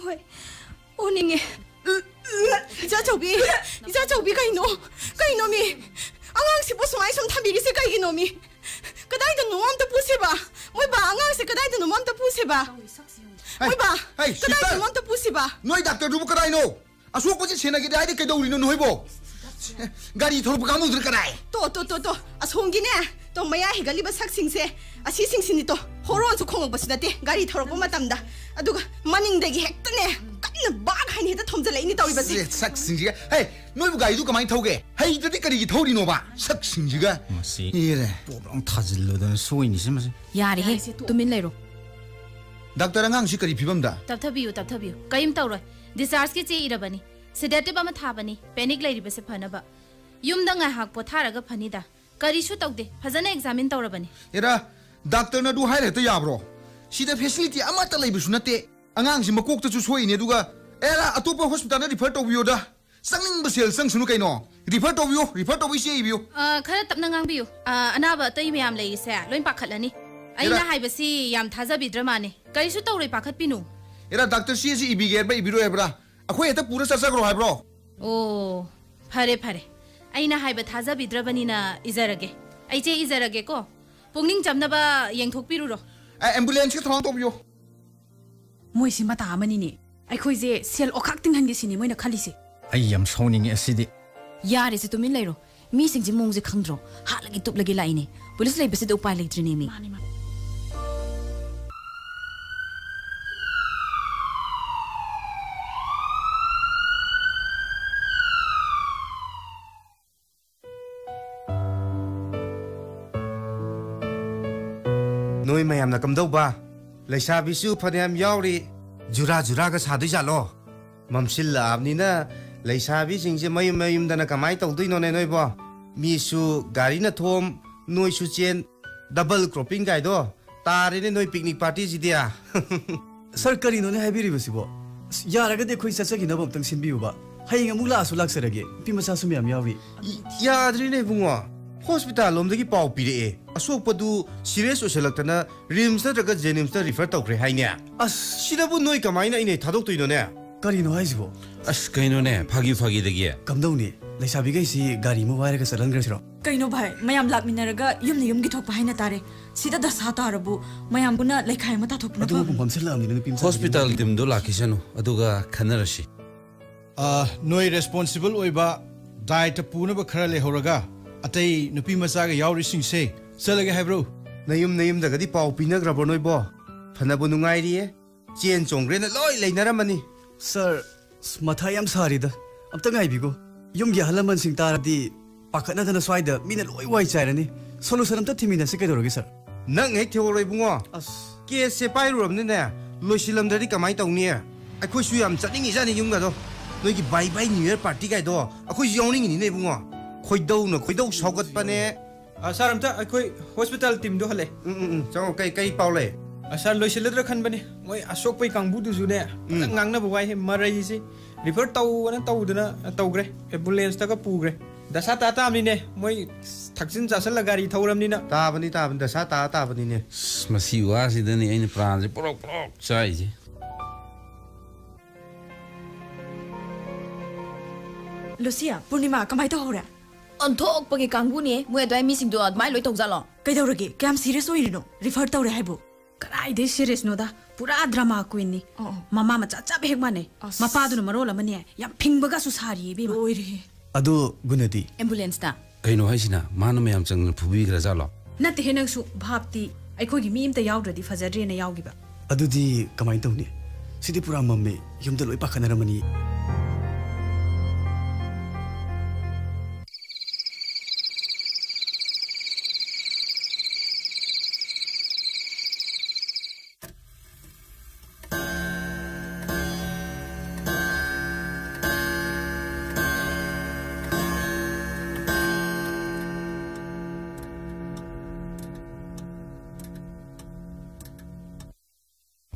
ꯍꯣꯏ, ꯑꯣꯅꯤꯡꯉꯦ꯫ ꯏꯆꯥꯆꯧꯕꯤ, ꯏꯆꯥꯆꯧꯕꯤ, ꯀꯩꯅꯣ? ꯀꯩꯅꯣ ꯃꯤ? ꯑꯉꯥꯡꯁꯤꯕꯨ ꯁꯨꯃꯥꯏ ꯁꯨꯝ ꯊꯝꯕꯤꯔꯤꯁꯦ ꯀꯩꯒꯤꯅꯣ ꯃꯤ? ꯀꯗꯥꯏꯗꯅꯣ ꯑꯝꯇ ꯄꯨꯁꯦꯕ? ꯃꯣꯏꯕꯥ, ꯑꯉꯥꯡꯁꯦ ꯀꯗꯥꯏꯗꯅꯣ ꯑꯝꯇ ꯄꯨꯁꯦꯕ? ꯍꯩ, ꯃꯣꯏꯕꯥ, ꯍꯩ, ꯀꯗꯥꯏꯗꯅꯣ sister! ꯑꯝꯇ ꯄꯨꯁꯦꯕ? ꯅꯣꯏ ꯗꯥꯛꯇꯔꯗꯨꯕꯨ ꯀꯗꯥꯏꯅꯣ? ꯑꯁꯣꯛꯄꯁꯤ ꯁꯦꯟꯅꯒꯦꯗꯤ ꯍꯥꯏꯗꯤ ꯀꯩꯗꯧꯔꯤꯅꯣ ꯅꯣꯏꯕꯣ? ꯒꯥꯔꯤ ꯊꯧꯔꯛꯄ ꯀꯥꯡꯕꯨꯗꯨꯅ ꯀꯗꯥꯏ? ꯇꯣ, ꯇꯣ, ꯇꯣ, ꯇꯣ, ꯑꯁꯣꯝꯒꯤꯅꯦ, ꯇꯣ, ꯃꯌꯥ ꯍꯤꯒꯠꯂꯤꯕ ꯁꯛꯁꯤꯡꯁꯦ, ꯑꯁꯤꯁꯤꯡꯁꯤꯅꯤ ꯇꯣ, ꯍꯣꯔꯣꯟꯁꯨ ꯈꯣꯡꯉꯛꯄꯁꯨ ꯅꯠꯇꯦ ꯒꯥꯔꯤ ꯊꯧꯔꯛꯄ ꯃꯇꯝꯗ, ꯑꯗꯨꯒ ꯃꯅꯤꯡꯗꯒꯤ ꯍꯦꯛꯇꯅꯦ, ꯀꯟꯅ ꯕꯥꯛ ꯍꯥꯏꯅ ꯍꯦꯛꯇ ꯊꯣꯝꯖꯜꯂꯛꯏꯅꯤ ꯇꯧꯔꯤꯕꯁꯦ꯫ ꯁꯦ, ꯁꯛꯁꯤꯡꯁꯤꯒ, ꯍꯦ, ꯅꯣꯏꯕꯨ ꯒꯥꯔꯤꯗꯨ ꯀꯃꯥꯏꯅ ꯊꯧꯒꯦ? ꯍꯩꯇ꯭ꯔꯗꯤ ꯀꯔꯤꯒꯤ ꯊꯧꯔꯤꯅꯣꯕ? ꯁꯛꯁꯤꯡꯁꯤꯒ꯫ ꯃꯁꯤ ꯏꯔꯦ꯫ ꯄꯣꯞ ꯂꯥꯎ ꯊꯥꯖꯤꯜꯂꯨꯗꯅ ꯁꯣꯏꯅꯤꯁꯦ ꯃꯁꯤ꯫ ꯌꯥꯔꯦꯍꯦ, ꯌꯥꯔꯦꯁꯦ, ꯇꯣꯛꯑꯣ꯫ ꯇꯨꯃꯤꯟ ꯂꯩꯔꯣ꯫ ꯗꯥꯛꯇꯔ, ꯑꯉꯥꯡꯁꯤ ꯀꯔꯤ ꯐꯤꯕꯝꯗ? ꯇꯞꯊꯕꯤꯌꯨ, ꯇꯞꯊꯕꯤꯌꯨ꯫ ꯀꯔꯤꯝ ꯇꯧꯔꯣꯏ꯫ Dischargeꯀꯤ ꯆꯦ ꯏꯔꯕꯅꯤ꯫ Sedative ꯑꯃ ꯊꯥꯕꯅꯤ꯫ Panic ꯂꯩꯔꯤꯕꯁꯦ ꯐꯅꯕ꯫ ꯌꯨꯝꯗ ꯉꯥꯏꯍꯥꯛ ꯄꯣꯊꯥꯔꯒ ꯐꯅꯤꯗ꯫ ꯀꯔꯤꯁꯨ ꯇꯧꯗꯦ꯫ ꯐꯖꯅ examine ꯇꯧꯔꯕꯅꯤ꯫ ꯑꯦꯔꯥ, ꯗꯥꯛꯇꯔꯅ ꯑꯗꯨ ꯍꯥꯏꯔ ꯍꯦꯛꯇ ꯌꯥꯕ꯭ꯔꯣ? ꯁꯤꯗ facility ꯑꯃꯠꯇ ꯂꯩꯕꯁꯨ ꯅꯠꯇꯦ꯫ ꯑꯉꯥꯡꯁꯤ ꯃꯀꯣꯛꯇꯁꯨ ꯁꯣꯛꯏꯅꯦ, ꯑꯗꯨꯒ ꯑꯦꯔꯥ, ꯑꯇꯣꯞꯄ hospitalꯗ refer ꯇꯧꯕꯤꯌꯣꯗ꯫ ꯆꯪꯅꯤꯡꯕ ꯁꯦꯜ ꯆꯪꯁꯅꯨ ꯀꯩꯅꯣ꯫ Refer ꯇꯧꯕꯤꯌꯣ, refer ꯇꯧꯕꯩ ꯆꯦ ꯏꯕꯤꯌꯨ꯫ ꯑ, ꯈꯔ ꯇꯞꯅ ꯉꯥꯡꯕꯤꯌꯨ꯫ ꯑ, ꯑꯅꯥꯕ ꯑꯇꯩ ꯃꯌꯥꯝ ꯂꯩꯔꯤꯁꯦ ꯂꯣꯏ ꯄꯥꯈꯠꯂꯅꯤ꯫ ꯑꯩꯅ ꯏꯔꯥ- ꯍꯥꯏꯕꯁꯤ ꯌꯥꯝ ꯊꯥꯖꯕꯤꯗ꯭ꯔ ꯃꯥꯅꯦ꯫ ꯀꯔꯤꯁꯨ ꯇꯧꯔꯣꯏ, ꯄꯥꯈꯠꯄꯤꯅꯨ꯫ ꯏꯔꯥ, ꯗꯥꯛꯇꯔ ꯆꯦ ꯑꯁꯤ ꯏꯕꯤꯒꯦ ꯍꯥꯏꯕ꯭ꯔꯥ, ꯏꯕꯤꯔꯣꯏ ꯍꯥꯏꯕ꯭ꯔꯥ? ꯑꯩꯈꯣꯏ ꯍꯦꯛꯇ ꯄꯨꯔ ꯆꯠꯆꯈ꯭ꯔꯣ ꯍꯥꯏꯕ꯭ꯔꯣ? ꯑꯣ, ꯐꯔꯦ, ꯐꯔꯦ꯫ ꯑꯩꯅ ꯍꯥꯏꯕ ꯊꯥꯖꯕꯤꯗ꯭ꯔꯕꯅꯤꯅ ꯏꯖꯔꯒꯦ꯫ ꯑꯩ ꯆꯦ ꯏꯖꯔꯒꯦꯀꯣ꯫ ꯄꯨꯛꯅꯤꯡ ꯆꯝꯅꯕ ꯌꯦꯡꯊꯣꯛꯄꯤꯔꯨꯔꯣ꯫ ꯑꯦ, ꯑꯦꯝꯕꯨꯂꯦꯟꯁꯀꯤ ꯊꯧꯔꯥꯡ ꯇꯧꯕꯤꯌꯣ꯫ ꯃꯣꯏꯁꯤ ꯃꯇꯥ ꯑꯃꯅꯤꯅꯦ꯫ ꯑꯩꯈꯣꯏꯁꯦ ꯁꯦꯜ ꯑꯣꯈꯥꯛ ꯇꯤꯡꯍꯟꯒꯦ ꯁꯤꯅꯤ ꯃꯣꯏꯅ ꯈꯜꯂꯤꯁꯦ꯫ ꯑꯩ ꯌꯥꯝ ꯁꯥꯎꯅꯤꯡꯉꯦ ꯑꯁꯤꯗꯤ꯫ ꯌꯥꯔꯦꯁꯦ, ꯇꯨꯃꯤꯟ ꯂꯩꯔꯣ꯫ ꯃꯤꯁꯤꯡꯁꯦ ꯃꯑꯣꯡꯁꯦ ꯈꯪꯗ꯭ꯔꯣ? ꯍꯥꯠꯂꯒꯦ ꯇꯨꯞꯂꯒꯦ ꯂꯥꯛꯏꯅꯦ꯫ ꯄꯨꯂꯤꯁ ꯂꯩꯕꯁꯤꯗ ꯎꯄꯥꯏ ꯂꯩꯇ꯭ꯔꯤꯅꯦ ꯃꯤ꯫ ꯃꯥꯅꯤ, ꯃꯥꯅꯤ꯫ ꯅꯣꯏ ꯃꯌꯥꯝꯅ ꯀꯝꯗꯧꯕ? ꯂꯩꯁꯥꯕꯤꯁꯨ ꯐꯅꯌꯥꯝ ꯌꯥꯎꯔꯤ꯫ ꯖꯨꯔꯥ ꯖꯨꯔꯥꯒ ꯁꯥꯗꯣꯏꯖꯥꯠꯂꯣ? ꯃꯝꯁꯤꯜꯂꯛꯑꯕꯅꯤꯅ ꯂꯩꯁꯥꯕꯤꯁꯤꯡꯁꯦ ꯃꯌꯨꯝ ꯃꯌꯨꯝꯗꯅ ꯀꯃꯥꯏꯅ ꯇꯧꯗꯣꯏꯅꯣꯅꯦ ꯅꯣꯏꯕꯣ? ꯃꯤꯁꯨ ꯒꯥꯔꯤꯅ ꯊꯣꯝ, ꯅꯣꯏꯁꯨ ꯆꯦꯟ, ꯗꯕꯜ ꯀ꯭ꯔꯣꯞꯄꯤꯡ ꯀꯥꯏꯗꯣ ꯇꯥꯔꯦꯅꯦ ꯅꯣꯏ ꯄꯤꯛꯅꯤꯛ ꯄꯥꯔꯇꯤꯁꯤꯗꯤ꯫ ꯁꯥꯔ, ꯀꯔꯤꯅꯣꯅꯦ ꯍꯥꯏꯕꯤꯔꯤꯕꯁꯤꯕꯣ? ꯑꯁ, ꯌꯥꯔꯒꯗꯤ ꯑꯩꯈꯣꯏ ꯆꯠꯆꯈꯤꯅꯕ ꯑꯝꯇꯪ ꯁꯤꯟꯕꯤꯌꯨꯕ꯫ ꯍꯌꯦꯡ ꯑꯃꯨꯛ ꯂꯥꯛꯑꯁꯨ ꯂꯥꯛꯆꯔꯒꯦ꯫ ꯅꯨꯄꯤ ꯃꯆꯥꯁꯨ ꯃꯌꯥꯝ ꯌꯥꯎꯔꯤ꯫ ꯏ-, ꯌꯥꯗ꯭ꯔꯦꯅꯦ ꯏꯕꯨꯡꯉꯣ꯫ ꯍꯣꯁꯄꯤꯇꯥꯜ ꯂꯣꯝꯗꯒꯤ ꯄꯥꯎ ꯄꯤꯔꯛꯑꯦ꯫ ꯑꯁꯣꯛꯄꯗꯨ ꯁꯤꯔꯤꯌꯁ ꯑꯣꯏꯁꯜꯂꯛꯇꯅ ꯔꯤꯝꯁ ꯅꯠꯇ꯭ꯔꯒ ꯖꯦꯅꯤꯝꯁꯇ ꯔꯤꯐꯔ ꯇꯧꯈ꯭ꯔꯦ ꯍꯥꯏꯅꯦ꯫ ꯑꯁ! ꯁꯤꯗꯕꯨ ꯅꯣꯏ ꯀꯃꯥꯏꯅ ꯏꯅꯩ ꯊꯥꯗꯣꯛꯇꯣꯏꯅꯣꯅꯦ? ꯀꯔꯤꯅꯣ ꯍꯥꯏꯁꯤꯕꯣ? ꯑꯁ, ꯀꯩꯅꯣꯅꯦ, ꯐꯥꯒꯤ ꯐꯥꯒꯤꯗꯒꯤ꯫ ꯀꯝꯗꯧꯅꯤ? ꯂꯩꯁꯥꯕꯤꯈꯩꯁꯤ ꯒꯥꯔꯤ ꯑꯃ ꯋꯥꯏꯔꯒ ꯆꯠꯍꯟꯈ꯭ꯔꯁꯤꯔꯣ? ꯀꯩꯅꯣ ꯚꯥꯏ, ꯃꯌꯥꯝ ꯂꯥꯛꯃꯤꯟꯅꯔꯒ ꯌꯨꯝꯅ ꯌꯨꯝꯒꯤ ꯊꯣꯛꯄ ꯍꯥꯏꯅ ꯇꯥꯔꯦ꯫ ꯁꯤꯗ ꯗꯁꯥ ꯇꯥꯔꯕꯨ ꯃꯌꯥꯝ ꯄꯨꯟꯅ ꯂꯩꯈꯥꯏ ꯑꯃ ꯇꯥꯊꯣꯛꯄꯅ ꯑꯗꯨꯕꯨ ꯐꯕꯅꯤ꯫ ꯐꯝꯁꯤꯜꯂꯛꯑꯕꯅꯤꯅ ꯅꯨꯄꯤ ꯃꯆꯥꯁꯤꯡꯗꯤ ꯍꯣꯁꯄꯤꯇꯥꯜ ꯇꯤꯝꯗꯣ ꯂꯥꯛꯈꯤꯁꯅꯨ, ꯑꯗꯨꯒ ꯈꯟꯅꯔꯁꯤ꯫ ꯑ, ꯅꯣꯏ ꯔꯦꯁꯄꯣꯟꯁꯤꯕꯜ ꯑꯣꯏꯕ ꯗꯥꯏꯇ ꯄꯨꯅꯕ ꯈꯔ ꯂꯩꯍꯧꯔꯒ ꯑꯇꯩ ꯅꯨꯄꯤ ꯃꯆꯥꯒ ꯌꯥꯎꯔꯤꯁꯤꯡꯁꯦ ꯆꯠꯂꯒꯦ ꯍꯥꯏꯕ꯭ꯔꯣ? ꯅꯌꯨꯝ ꯅꯌꯨꯝꯗꯒꯗꯤ ꯄꯥꯎ ꯄꯤꯅꯈ꯭ꯔꯕꯣ ꯅꯣꯏꯕꯣ? ꯐꯅꯕꯨ ꯅꯨꯡꯉꯥꯏꯔꯤꯌꯦ꯫ ꯆꯦꯟ ꯆꯣꯡꯈ꯭ꯔꯦꯅ ꯂꯣꯏ ꯂꯩꯅꯔꯝꯃꯅꯤ꯫ ꯁꯥꯔ, ꯑꯁ, ꯃꯊꯥ ꯌꯥꯝ ꯁꯥꯔꯤꯗ꯫ ꯑꯝꯇ ꯉꯥꯏꯕꯤꯈꯣ꯫ ꯌꯨꯝꯒꯤ ꯑꯍꯜ ꯂꯃꯟꯁꯤꯡ ꯇꯥꯔꯗꯤ ꯄꯥꯈꯠꯅꯗꯅ ꯁ꯭ꯋꯥꯏꯗ ꯃꯤꯅ ꯂꯣꯏ ꯋꯥꯏ ꯆꯥꯏꯔꯅꯤ꯫ ꯁꯣꯂꯨꯁꯟ ꯑꯝꯇ ꯊꯤꯃꯤꯟꯅꯁꯤ ꯀꯩꯗꯧꯔꯒꯦ, ꯁꯥꯔ? ꯅꯪ ꯍꯦꯛ ꯊꯤꯍꯧꯔꯣ ꯏꯕꯨꯡꯉꯣ꯫ ꯑꯁ꯫ ꯀꯦꯁꯁꯦ ꯄꯥꯏꯔꯨꯔꯕꯅꯤꯅꯦ, ꯂꯣꯏꯁꯤꯜꯂꯝꯗ꯭ꯔꯗꯤ ꯀꯃꯥꯏꯅ ꯇꯧꯅꯤ? ꯑꯩꯈꯣꯏꯁꯨ ꯌꯥꯝ ꯆꯠꯅꯤꯡꯉꯤꯖꯥꯠꯅꯤ ꯌꯨꯝꯒꯗꯣ꯫ ꯅꯣꯏꯒꯤ ꯕꯥꯏ ꯕꯥꯏ ꯅ꯭ꯌꯨ ꯌꯔ ꯄꯥꯔꯇꯤ ꯀꯥꯏꯗꯣ ꯑꯩꯈꯣꯏꯁꯨ ꯌꯥꯎꯅꯤꯡꯉꯤꯅꯤꯅꯦ ꯏꯕꯨꯡꯉꯣ꯫ ꯈꯣꯏꯗꯧꯅ ꯈꯣꯏꯗꯧ ꯁꯥꯎꯒꯠꯄꯅꯦ꯫ ꯑ, ꯁꯥꯔ, ꯑꯝꯇ ꯑꯩꯈꯣꯏ ꯍꯣꯁꯄꯤꯇꯥꯜ ꯇꯤꯝꯗꯣ ꯍꯜꯂꯛꯑꯦ꯫ ꯎꯝ, ꯎꯝ, ꯎꯝ, ꯆꯪꯉꯣ꯫ ꯀꯩ, ꯀꯩ ꯄꯥꯎ ꯂꯩ? ꯑ, ꯁꯥꯔ, ꯂꯣꯏꯁꯤꯜꯂꯗ꯭ꯔꯥ ꯈꯟꯕꯅꯤ꯫ ꯃꯣꯏ ꯑꯁꯣꯛꯄꯩ ꯀꯥꯡꯕꯨꯗꯨꯁꯨꯅꯦ, ꯐꯖꯅ ꯎꯝ꯫ ꯉꯥꯡꯅꯕ ꯋꯥꯏꯍꯦ꯫ ꯃꯔꯩꯁꯤ ꯔꯤꯐꯔ ꯇꯧꯑꯅ ꯇꯧꯗꯅ ꯇꯧꯈ꯭ꯔꯦ, ꯑꯦꯝꯕꯨꯂꯦꯟꯁꯇꯒ ꯄꯨꯈ꯭ꯔꯦ꯫ ꯗꯁꯥ ꯇꯥ ꯇꯥꯕꯅꯤꯅꯦ, ꯃꯣꯏ ꯊꯛꯆꯤꯟ ꯆꯥꯁꯤꯜꯂ ꯒꯥꯔꯤ ꯊꯧꯔꯕꯅꯤꯅ꯫ ꯇꯥꯕꯅꯤ, ꯇꯥꯕꯅꯤ, ꯗꯁꯥ ꯇꯥ ꯇꯥꯕꯅꯤꯅꯦ꯫ ꯑꯁ, ꯃꯁꯤ ꯋꯥꯁꯤꯗꯅꯤ ꯑꯩꯅ ꯄ꯭ꯔꯥꯟꯁꯦ ꯄ꯭ꯔꯣꯛ ꯄ꯭ꯔꯣꯛ ꯆꯥꯏꯁꯦ꯫ ꯂꯨꯁꯤꯌꯥ, ꯄꯨꯔꯅꯤꯃꯥ, ꯀꯃꯥꯏ ꯇꯧꯍꯧꯔꯦ? ꯑꯣꯟꯊꯣꯛꯄꯒꯤ ꯀꯥꯡꯕꯨꯅꯦ ꯃꯣꯏ ꯑꯗꯨꯋꯥꯏ ꯃꯤꯁꯤꯡꯗꯣ, ꯑꯗꯨꯃꯥꯏꯅ ꯂꯣꯏ ꯇꯧꯖꯥꯠꯂꯣ? ꯀꯩꯗꯧꯔꯒꯦ? ꯀꯌꯥꯝ ꯁꯤꯔꯤꯌꯁ ꯑꯣꯏꯔꯤꯅꯣ? ꯔꯤꯐꯔ ꯇꯧꯔꯦ ꯍꯥꯏꯕꯨ? ꯀꯗꯥꯏꯗꯩ ꯁꯤꯔꯤꯌꯁꯅꯣꯗ, ꯄꯨꯔꯥ ꯗ꯭ꯔꯃꯥ ꯀ꯭ꯋꯤꯟꯅꯤ꯫ ꯑꯣ, ꯑꯣ꯫ ꯃꯃꯥ ꯃꯆꯥ ꯆꯞ ꯍꯦꯛ ꯃꯥꯟꯅꯩ꯫ ꯑꯁ꯫ ꯃꯄꯥꯗꯨꯅ ꯃꯔꯣꯜ ꯑꯃꯅꯦ, ꯌꯥꯝ ꯐꯤꯡꯕꯒꯁꯨ ꯁꯥꯔꯤꯌꯦ ꯏꯕꯦꯝꯃ꯫ ꯂꯣꯏꯔꯦꯍꯦ꯫ ꯑꯗꯣ ꯒꯨꯅꯗꯤ? ꯑꯦꯝꯕꯨꯂꯦꯟꯁꯇ꯫ ꯀꯩꯅꯣ ꯍꯥꯏꯁꯤꯅ? ꯃꯥꯅ ꯃꯌꯥꯝ ꯆꯪꯗꯅ ꯐꯨꯕꯤꯈ꯭ꯔꯖꯥꯠꯂꯣ? ꯅꯠꯇꯦꯍꯦ ꯅꯪꯁꯨ, ꯚꯥꯞꯇꯤ ꯑꯩꯈꯣꯏꯒꯤ ꯃꯤ ꯑꯝꯇ ꯌꯥꯎꯗ꯭ꯔꯗꯤ ꯐꯖꯗ꯭ꯔꯦꯅ ꯌꯥꯎꯈꯤꯕ꯫ ꯑꯗꯨꯗꯤ ꯀꯃꯥꯏꯅ ꯇꯧꯅꯤ? ꯁꯤꯗꯤ ꯄꯨꯔꯥ ꯃꯝꯃꯦ, ꯌꯨꯝꯗ ꯂꯣꯏ ꯄꯥꯈꯠꯅꯔꯝꯃꯅꯤ꯫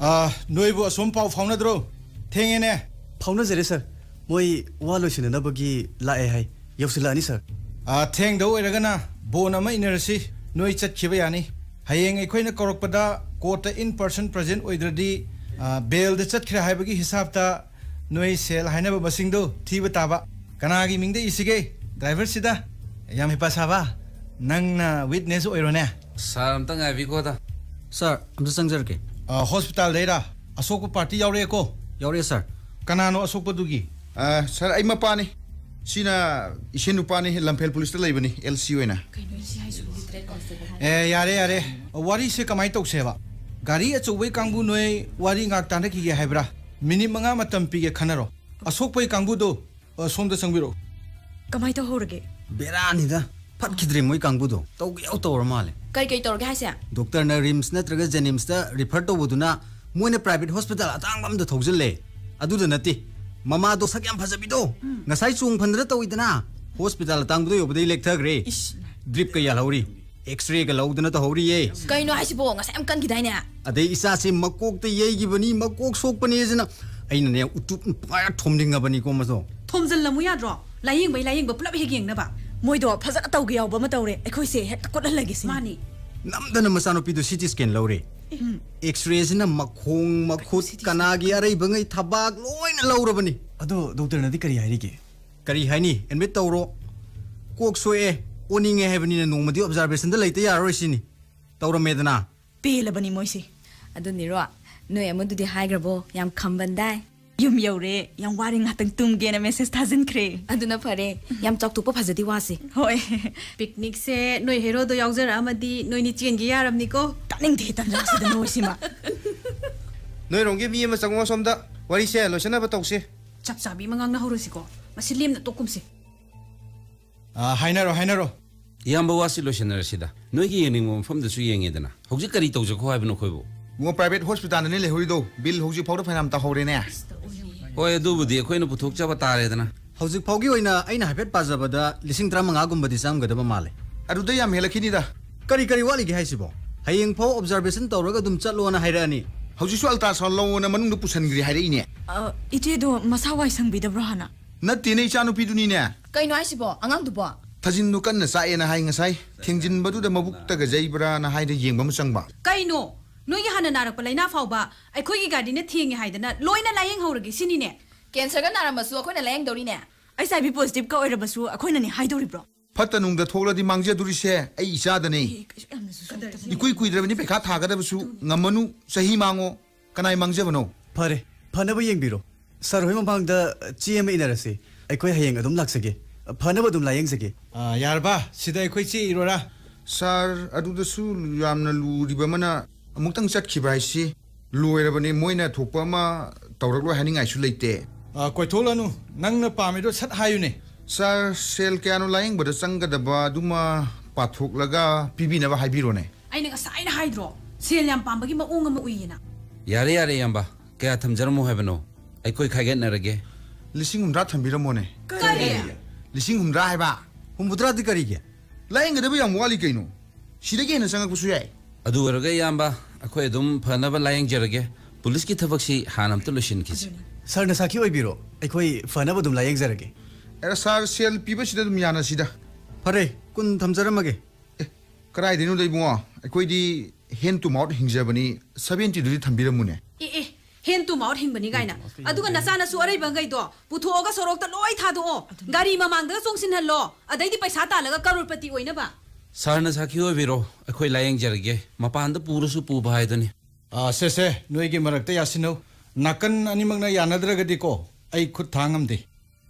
ꯑꯥ, ꯅꯣꯏꯕꯨ ꯑꯁꯣꯝ ꯄꯥꯎ ꯐꯥꯎꯅꯗ꯭ꯔꯣ? ꯊꯦꯡꯉꯦꯅꯦ꯫ ꯐꯥꯎꯅꯖꯔꯦ, ꯁꯥꯔ꯫ ꯃꯣꯏ ꯋꯥ ꯂꯣꯏꯁꯤꯟꯅꯅꯕꯒꯤ ꯂꯥꯛꯑꯦ ꯍꯥꯏ꯫ ꯌꯧꯁꯤꯜꯂꯛꯑꯅꯤ, ꯁꯥꯔ꯫ ꯑꯥ, ꯊꯦꯡꯗꯧ ꯑꯣꯏꯔꯒꯅ ꯕꯣꯟ ꯑꯃ ꯏꯟꯅꯔꯁꯤ꯫ ꯅꯣꯏ ꯆꯠꯈꯤꯕ ꯌꯥꯅꯤ꯫ ꯍꯌꯦꯡ ꯑꯩꯈꯣꯏꯅ ꯀꯧꯔꯛꯄꯗ ꯀꯣꯔꯠꯇ in person present ꯑꯣꯏꯗ꯭ꯔꯗꯤ, ꯑꯥ, ꯕꯦꯜꯗ ꯆꯠꯈ꯭ꯔꯦ ꯍꯥꯏꯕꯒꯤ ꯍꯤꯁꯥꯞꯇ ꯅꯣꯏ ꯁꯦꯜ ꯍꯥꯏꯅꯕ ꯃꯁꯤꯡꯗꯣ ꯊꯤꯕ ꯇꯥꯕ꯫ ꯀꯅꯥꯒꯤ ꯃꯤꯡꯗ ꯏꯁꯤꯒꯦ? ꯗ꯭ꯔꯥꯏꯚꯔꯁꯤꯗ? ꯌꯥꯝ ꯍꯩꯄꯥ ꯁꯥꯕ꯫ ꯅꯪꯅ ꯋꯤꯠꯅꯦꯁ ꯑꯣꯏꯔꯣꯅꯦ꯫ ꯁꯥꯔ, ꯑꯝꯇ ꯉꯥꯏꯕꯤꯈꯣꯗ꯫ ꯁꯥꯔ, ꯑꯝꯇ ꯆꯪꯖꯔꯛꯀꯦ꯫ ꯑ, ꯍꯣꯁꯄꯤꯇꯥꯜꯗꯩꯔꯥ? ꯑꯁꯣꯛꯄ ꯄꯥꯔꯇꯤ ꯌꯥꯎꯔꯛꯑꯦꯀꯣ? ꯌꯥꯎꯔꯛꯑꯦ, ꯁꯥꯔ꯫ ꯀꯅꯥꯅꯣ ꯑꯁꯣꯛꯄꯗꯨꯒꯤ? ꯑ, ꯁꯥꯔ, ꯑꯩ ꯃꯄꯥꯅꯤ꯫ ꯁꯤꯅ ꯏꯁꯦ ꯅꯨꯄꯥꯅꯤ, ꯂꯝꯐꯦꯜ ꯄꯨꯂꯤꯁꯇ ꯂꯩꯕꯅꯤ, ꯑꯦꯜ ꯁꯤ ꯑꯣꯏꯅ꯫ ꯑꯦ, ꯌꯥꯔꯦ, ꯌꯥꯔꯦ꯫ ꯋꯥꯔꯤꯁꯦ ꯀꯃꯥꯏꯅ ꯇꯧꯁꯦꯕ? ꯒꯥꯔꯤ ꯑꯆꯧꯕꯩ ꯀꯥꯡꯕꯨ ꯅꯣꯏ ꯋꯥꯔꯤ ꯉꯥꯛ ꯇꯥꯟꯅꯈꯤꯒꯦ ꯍꯥꯏꯕ꯭ꯔꯥ? ꯃꯤꯅꯤꯠ ꯃꯉꯥ ꯃꯇꯝ ꯄꯤꯒꯦ ꯈꯟꯅꯔꯣ꯫ ꯑꯁꯣꯛꯄꯩ ꯀꯥꯡꯕꯨꯗꯣ ꯑ, ꯁꯣꯝꯗ ꯆꯪꯕꯤꯔꯛꯑꯣ꯫ ꯀꯃꯥꯏ ꯇꯧꯍꯧꯔꯒꯦ? ꯕꯦꯔꯥꯅꯤꯗ꯫ ꯐꯠꯈꯤꯗ꯭ꯔꯦ ꯃꯣꯏ ꯀꯥꯡꯕꯨꯗꯣ꯫ ꯇꯧꯒꯦ ꯌꯥꯎ ꯇꯧꯔ ꯃꯥꯜꯂꯦ꯫ ꯀꯩ ꯀꯩ ꯇꯧꯔꯒꯦ ꯍꯥꯏꯁꯦ? ꯗꯣꯛꯇꯔꯅ ꯔꯤꯝꯁ ꯅꯠꯇ꯭ꯔꯒ ꯖꯦꯅꯤꯝꯁꯇ ꯔꯤꯐꯔ ꯇꯧꯕꯗꯨꯅ ꯃꯣꯏꯅ ꯄ꯭ꯔꯥꯏꯚꯦꯠ ꯍꯣꯁꯄꯤꯇꯥꯜ ꯑꯇꯥꯡꯕ ꯑꯝꯗ ꯊꯧꯖꯤꯜꯂꯦ꯫ ꯑꯗꯨꯗ ꯅꯠꯇꯦ, ꯃꯃꯥꯗꯣ ꯁꯛ ꯌꯥꯝ ꯐꯖꯕꯤꯗꯣ, ꯎꯝ꯫ ꯉꯁꯥꯏ ꯆꯣꯡ ꯐꯟꯗꯅ ꯇꯧꯋꯤꯗꯅ, ꯍꯣꯁꯄꯤꯇꯥꯜ ꯑꯇꯥꯡꯕꯗ ꯌꯧꯕꯗꯩ ꯂꯦꯛꯊꯈ꯭ꯔꯦ꯫ ꯏꯁ꯫ ꯗ꯭ꯔꯤꯞꯀ ꯌꯥꯜꯍꯧꯔꯤ, ꯑꯦꯛꯁꯔꯦꯒ ꯂꯧꯗꯅ ꯇꯧꯍꯧꯔꯤꯌꯦ꯫ ꯀꯩꯅꯣ ꯍꯥꯏꯁꯤꯕꯣ? ꯉꯁꯥꯏ ꯌꯥꯝ ꯀꯟꯈꯤꯗꯥꯏꯅꯦ? ꯑꯗꯩ ꯏꯆꯥꯁꯦ ꯃꯀꯣꯛꯇ ꯌꯩꯈꯤꯕꯅꯤ, ꯃꯀꯣꯛ ꯁꯣꯛꯄꯅꯦꯁꯤꯅ ꯑꯩꯅꯅꯦ ꯎꯇꯨꯞ ꯄꯥꯏꯔ ꯊꯣꯝꯅꯤꯡꯉꯕꯅꯤꯀꯣ ꯃꯗꯣ꯫ ꯈꯣꯝꯖꯤꯜꯂꯝꯃꯨ ꯌꯥꯗ꯭ꯔꯣ? ꯂꯥꯌꯦꯡꯕꯩ ꯂꯥꯌꯦꯡꯕ ꯄꯨꯂꯞ ꯍꯦꯛ ꯌꯦꯡꯅꯕ꯫ ꯃꯣꯏꯗꯣ ꯐꯖꯅ ꯇꯧꯒꯦ ꯌꯥꯎꯕ ꯑꯃ ꯇꯧꯔꯦ, ꯑꯩꯈꯣꯏꯁꯦ ꯍꯦꯛꯇ ꯀꯣꯠꯍꯜꯂꯒꯦ ꯁꯤꯅꯤ꯫ ꯃꯥꯅꯤ꯫ ꯅꯝꯗꯅ ꯃꯆꯥꯅꯨꯄꯤꯗꯣ ꯁꯤ ꯇꯤ ꯁ꯭ꯀꯦꯟ ꯂꯧꯔꯦ꯫ ꯑꯦꯛꯁꯔꯦꯁꯤꯅ ꯃꯈꯣꯡ, ꯃꯈꯨꯠ, ꯀꯅꯥꯒꯤ ꯑꯔꯩꯕꯉꯩ ꯊꯕꯥꯛ ꯂꯣꯏꯅ ꯂꯧꯔꯕꯅꯤ꯫ ꯑꯗꯣ ꯗꯣꯛꯇꯔꯅꯗꯤ ꯀꯔꯤ ꯍꯥꯏꯔꯤꯒꯦ? ꯀꯔꯤ ꯍꯥꯏꯅꯤ? ꯑꯦꯗꯃꯤꯠ ꯇꯧꯔꯣ꯫ ꯀꯣꯛ ꯁꯣꯛꯑꯦ, ꯑꯣꯅꯤꯡꯉꯦ ꯍꯥꯏꯕꯅꯤꯅ ꯅꯣꯡꯃꯗꯤ ꯑꯣꯕꯖꯥꯔꯕꯦꯁꯟꯗ ꯂꯩꯇ ꯌꯥꯔꯔꯣꯏ ꯁꯤꯅꯤ꯫ ꯇꯧꯔꯝꯃꯦꯗꯅ꯫ ꯄꯦꯜꯂꯕꯅꯤ ꯃꯣꯏꯁꯦ꯫ ꯑꯗꯨꯅꯤꯔꯣ, ꯅꯣꯏ ꯑꯃꯗꯨꯗꯤ ꯍꯥꯏꯈ꯭ꯔꯕꯣ? ꯌꯥꯝ ꯈꯝꯕꯟꯗꯥꯏ꯫ ꯌꯨꯝ ꯌꯧꯔꯦ, ꯌꯥꯝ ꯋꯥꯔꯦ, ꯉꯥꯛꯇꯪ ꯇꯨꯝꯒꯦꯅ ꯃꯦꯁꯦꯖ ꯊꯥꯖꯤꯟꯈ꯭ꯔꯦ꯫ ꯑꯗꯨꯅ ꯐꯔꯦ, ꯌꯥꯝ ꯆꯥꯎꯊꯣꯛꯄ ꯐꯖꯗꯤ ꯋꯥꯁꯦ꯫ ꯍꯣꯏ꯫ ꯄꯤꯛꯅꯤꯛꯁꯦ ꯅꯣꯏ ꯍꯦꯔꯣꯗꯣ ꯌꯥꯎꯖꯔꯛꯑꯝꯃꯗꯤ ꯅꯣꯏꯅꯤ ꯆꯦꯟꯒꯤ ꯌꯥꯔꯝꯅꯤꯀꯣ꯫ ꯇꯥꯅꯤꯡꯗꯦ, ꯇꯟꯖꯥꯁꯤꯗ ꯅꯣꯏꯁꯤꯃ꯫ ꯅꯣꯏꯔꯣꯝꯒꯤ ꯃꯤ ꯑꯃ ꯆꯪꯉꯣ ꯁꯣꯝꯗ, ꯋꯥꯔꯤꯁꯦ ꯂꯣꯏꯁꯤꯟꯅꯕ ꯇꯧꯁꯦ꯫ ꯆꯞ ꯆꯥꯕꯤ ꯑꯃ ꯉꯥꯡꯅꯍꯧꯔꯁꯤꯀꯣ, ꯃꯁꯤ ꯂꯦꯝꯅ ꯇꯣꯛꯀꯨꯝꯁꯦ꯫ ꯑꯥ, ꯍꯥꯏꯅꯔꯣ, ꯍꯥꯏꯅꯔꯣ꯫ ꯏꯌꯥꯝꯕ, ꯋꯥꯁꯤ ꯂꯣꯏꯁꯤꯟꯅꯔꯁꯤꯗ꯫ ꯅꯣꯏꯒꯤ ꯌꯦꯡꯅꯤꯡꯕ ꯃꯐꯝꯗꯁꯨ ꯌꯦꯡꯉꯦꯗꯅ꯫ ꯍꯧꯖꯤꯛ ꯀꯔꯤ ꯇꯧꯖꯈꯣ ꯍꯥꯏꯕꯅꯣ ꯑꯩꯈꯣꯏꯕꯨ? ꯏꯕꯨꯡꯉꯣ, ꯄ꯭ꯔꯥꯏꯚꯦꯠ ꯍꯣꯁꯄꯤꯇꯥꯜꯗꯅꯦ ꯂꯩꯍꯧꯔꯤꯗꯣ꯫ ꯕꯤꯜ ꯍꯧꯖꯤꯛ ꯐꯥꯎꯗ ꯐꯅꯌꯥꯝ ꯇꯥꯍꯧꯔꯦꯅꯦ꯫ ꯍꯣꯏ, ꯑꯗꯨꯕꯨꯗꯤ ꯑꯩꯈꯣꯏꯅ ꯄꯨꯊꯣꯛꯆꯕ ꯇꯥꯔꯦꯗꯅ꯫ ꯍꯧꯖꯤꯛ ꯐꯥꯎꯒꯤ ꯑꯣꯏꯅ ꯑꯩꯅ ꯍꯥꯏꯐꯦꯠ ꯄꯥꯖꯕꯗ ꯂꯤꯁꯤꯡ ꯇꯔꯥꯃꯉꯥꯒꯨꯝꯕꯗꯤ ꯆꯪꯒꯗꯕ ꯃꯥꯜꯂꯦ꯫ ꯑꯗꯨꯗ ꯌꯥꯝ ꯍꯦꯜꯂꯛꯈꯤꯅꯤꯗ꯫ ꯀꯔꯤ, ꯀꯔꯤ ꯋꯥꯠꯂꯤꯒꯦ ꯍꯥꯏꯁꯤꯕꯣ? ꯍꯌꯦꯡ ꯐꯥꯎ ꯑꯣꯕꯖꯥꯔꯕꯦꯁꯟ ꯇꯧꯔꯒ ꯑꯗꯨꯝ ꯆꯠꯂꯣꯅ ꯍꯥꯏꯔꯛꯑꯅꯤ꯫ ꯍꯧꯖꯤꯛꯁꯨ ꯑꯜꯇ꯭ꯔꯥꯁꯥꯎꯟ ꯂꯧꯑꯣꯅ ꯃꯅꯨꯡꯗ ꯄꯨꯁꯟꯈ꯭ꯔꯦ ꯍꯥꯏꯔꯛꯏꯅꯦ꯫ ꯑ, ꯏꯆꯦꯗꯣ ꯃꯁꯥ ꯋꯥꯏ ꯁꯪꯕꯤꯗꯕ꯭ꯔꯣ ꯍꯥꯟꯅ? ꯅꯠꯇꯦꯅꯦ, ꯏꯆꯥꯅꯨꯄꯤꯗꯨꯅꯤꯅꯦ꯫ ꯀꯩꯅꯣ ꯍꯥꯏꯁꯤꯕꯣ, ꯑꯉꯥꯡꯗꯨꯕꯣ? ꯊꯥꯖꯤꯟꯗꯨ ꯀꯟꯅ ꯆꯥꯛꯑꯦꯅ ꯍꯥꯏ ꯉꯁꯥꯏ꯫ ꯊꯦꯡꯖꯤꯟꯕꯗꯨꯗ ꯃꯕꯨꯛꯇꯒ ꯌꯩꯕ꯭ꯔꯥꯅ ꯍꯥꯏꯗ ꯌꯦꯡꯕ ꯑꯃ ꯆꯪꯕ꯫ ꯀꯩꯅꯣ? ꯅꯣꯏꯒꯤ ꯍꯥꯟꯅ ꯅꯥꯔꯛꯄ ꯂꯥꯏꯅꯥ ꯐꯥꯎꯕ ꯑꯩꯈꯣꯏꯒꯤ ꯒꯥꯔꯤꯅ ꯊꯦꯡꯉꯦ ꯍꯥꯏꯗꯅ ꯂꯣꯏꯅ ꯂꯥꯏꯌꯦꯡꯍꯧꯔꯒꯦ ꯁꯤꯅꯤꯅꯦ? ꯀꯦꯟꯁꯔꯒ ꯅꯥꯔꯝꯃꯁꯨ ꯑꯩꯈꯣꯏꯅ ꯂꯥꯏꯌꯦꯡꯗꯧꯔꯤꯅꯦ꯫ ꯑꯩꯆ ꯑꯥꯏ ꯚꯤ ꯄꯣꯖꯤꯇꯤꯚꯀ ꯑꯣꯏꯔꯕꯁꯨ ꯑꯩꯈꯣꯏꯅꯅꯦ ꯍꯥꯏꯗꯧꯔꯤꯕ꯭ꯔꯣ? ꯐꯠꯇ ꯅꯨꯡꯗ ꯊꯣꯛꯂꯗꯤ ꯃꯥꯡꯖꯗꯣꯔꯤꯁꯦ ꯑꯩ ꯏꯆꯥꯗꯅꯦ꯫ ꯑꯦ, ꯀꯩꯁꯨ ꯌꯥꯝꯅꯁꯨ ꯁꯣꯛꯇꯕ꯫ ꯏꯀꯨꯏ ꯀꯨꯏꯗ꯭ꯔꯕꯅꯤ ꯄꯩꯈꯥ ꯊꯥꯒꯗꯕꯁꯨ꯫ ꯉꯝꯃꯅꯨ, ꯆꯍꯤ ꯃꯥꯡꯉꯣ꯫ ꯀꯅꯥꯏ ꯃꯥꯡꯖꯕꯅꯣ? ꯐꯔꯦ, ꯐꯅꯕ ꯌꯦꯡꯕꯤꯔꯣ꯫ ꯁꯥꯔ ꯍꯣꯏ ꯃꯃꯥꯡꯗ ꯆꯦ ꯑꯃ ꯏꯅꯔꯁꯤ꯫ ꯑꯩꯈꯣꯏ ꯍꯌꯦꯡ ꯑꯗꯨꯝ ꯂꯥꯛꯆꯒꯦ꯫ ꯐꯅꯕ ꯑꯗꯨꯝ ꯂꯥꯌꯦꯡꯖꯒꯦ꯫ ꯑꯥ, ꯌꯥꯔꯕ? ꯁꯤꯗ ꯑꯩꯈꯣꯏ ꯆꯦ ꯏꯔꯣꯔꯥ? ꯁꯥꯔ, ꯑꯗꯨꯗꯁꯨ ꯌꯥꯝꯅ ꯂꯨꯔꯤꯕ ꯑꯃꯅ ꯑꯃꯨꯛꯇꯪ ꯆꯠꯈꯤꯕ ꯍꯥꯏꯁꯤ ꯂꯣꯏꯔꯕꯅꯤ꯫ ꯃꯣꯏꯅ ꯊꯣꯛꯄ ꯑꯃ ꯇꯧꯔꯛꯂꯣꯏ ꯍꯥꯏꯅꯤꯡꯉꯥꯏꯁꯨ ꯂꯩꯇꯦ꯫ ꯑꯥ, ꯀꯣꯏꯊꯣꯛꯂꯅꯨ꯫ ꯅꯪꯅ ꯄꯥꯝꯃꯤꯗꯣ ꯁꯠ ꯍꯥꯏꯌꯨꯅꯦ꯫ ꯁꯥꯔ, ꯁꯦꯜ ꯀꯌꯥꯅꯣ ꯂꯥꯌꯦꯡꯕꯗ ꯆꯪꯒꯗꯕ ꯑꯗꯨꯃ ꯄꯥꯊꯣꯛꯂꯒ ꯄꯤꯕꯤꯅꯕ ꯍꯥꯏꯕꯤꯔꯣꯅꯦ꯫ ꯑꯩꯅ ꯉꯁꯥꯏꯅ ꯍꯥꯏꯗ꯭ꯔꯣ, ꯁꯦꯜ ꯌꯥꯝ ꯄꯥꯝꯕꯒꯤ ꯃꯑꯣꯡ ꯑꯃ ꯎꯏꯌꯦꯅ꯫ ꯌꯥꯔꯦ, ꯌꯥꯔꯦ, ꯏꯌꯥꯝꯕ꯫ ꯀꯌꯥ ꯊꯝꯖꯔꯝꯃꯣ ꯍꯥꯏꯕꯅꯣ? ꯑꯩꯈꯣꯏ ꯈꯥꯏꯒꯠꯅꯔꯒꯦ꯫ ꯂꯤꯁꯤꯡ ꯍꯨꯝꯗ꯭ꯔꯥ ꯊꯝꯕꯤꯔꯝꯃꯣꯅꯦ꯫ ꯀꯔꯤ? ꯂꯤꯁꯤꯡ ꯍꯨꯝꯗ꯭ꯔꯥ ꯍꯥꯏꯕ꯫ ꯍꯨꯝꯐꯨꯇꯔꯥꯗꯤ ꯀꯔꯤꯒꯤ? ꯂꯥꯌꯦꯡꯒꯗꯕ ꯌꯥꯝ ꯋꯥꯠꯂꯤ ꯀꯩꯅꯣ꯫ ꯁꯤꯗꯒꯤ ꯍꯦꯟꯅ ꯆꯪꯉꯛꯄꯁꯨ ꯌꯥꯏ꯫ ꯑꯗꯨ ꯑꯣꯏꯔꯒ, ꯏꯌꯥꯝꯕ, ꯑꯩꯈꯣꯏ ꯑꯗꯨꯝ ꯐꯅꯕ ꯂꯥꯌꯦꯡꯖꯔꯒꯦ꯫ ꯄꯨꯂꯤꯁꯀꯤ ꯊꯕꯛꯁꯤ ꯍꯥꯟꯅ ꯑꯝꯇ ꯂꯣꯏꯁꯤꯟꯈꯤꯁꯤ꯫ ꯑꯗꯨꯅꯤ꯫ ꯁꯥꯔꯅ ꯁꯥꯈꯤ ꯑꯣꯏꯕꯤꯔꯣ, ꯑꯩꯈꯣꯏ ꯐꯅꯕ ꯑꯗꯨꯝ ꯂꯥꯌꯦꯡꯖꯔꯒꯦ꯫ ꯑꯦ, ꯁꯥꯔ, ꯁꯦꯜ ꯄꯤꯕꯁꯤꯗ ꯑꯗꯨꯝ ꯌꯥꯅꯁꯤꯗ꯫ ꯐꯔꯦ, ꯀꯨꯟ ꯊꯝꯖꯔꯝꯃꯒꯦ꯫ ꯑꯦ, ꯀꯗꯥꯏꯗꯩꯅꯣꯗ ꯏꯕꯨꯡꯉꯣ, ꯑꯩꯈꯣꯏꯗꯤ hand to mouth ꯍꯤꯡꯖꯕꯅꯤ, seventy ꯗꯨꯗꯤ ꯊꯝꯕꯤꯔꯝꯃꯨꯅꯦ꯫ ꯑꯦ ꯑꯦ, hand to mouth ꯍꯤꯡꯕꯅꯤ ꯀꯥꯏꯅ꯫ ꯑꯗꯨꯒ ꯅꯆꯥꯅꯁꯨ ꯑꯔꯩꯕꯈꯩꯗꯣ ꯄꯨꯊꯣꯛꯑꯒ ꯁꯣꯔꯣꯛꯇ ꯂꯣꯏ ꯊꯥꯗꯣꯛꯑꯣ꯫ ꯒꯥꯔꯤ ꯃꯃꯥꯡꯗꯒ ꯆꯣꯡꯁꯤꯟꯍꯜꯂꯣ, ꯑꯗꯩꯗꯤ ꯄꯩꯁꯥ ꯇꯥꯜꯂꯒ ꯀꯔꯣꯔꯄꯇꯤ ꯑꯣꯏꯅꯕ꯫ ꯁꯥꯔꯅ ꯁꯥꯈꯤ ꯑꯣꯏꯕꯤꯔꯣ, ꯑꯩꯈꯣꯏ ꯂꯥꯌꯦꯡꯖꯔꯒꯦ꯫ ꯃꯄꯥꯟꯗ ꯄꯨꯔꯁꯨ ꯄꯨꯕ ꯍꯥꯏꯗꯨꯅꯤ꯫ ꯑꯥ, ꯁꯦ, ꯁꯦ, ꯅꯣꯏꯒꯤ ꯃꯔꯛꯇ ꯌꯥꯁꯤꯟꯅꯧ꯫ ꯅꯥꯀꯟ ꯑꯅꯤꯃꯛꯅ ꯌꯥꯅꯗ꯭ꯔꯒꯗꯤꯀꯣ, ꯑꯩ ꯈꯨꯠ ꯊꯥ ꯉꯝꯗꯦ꯫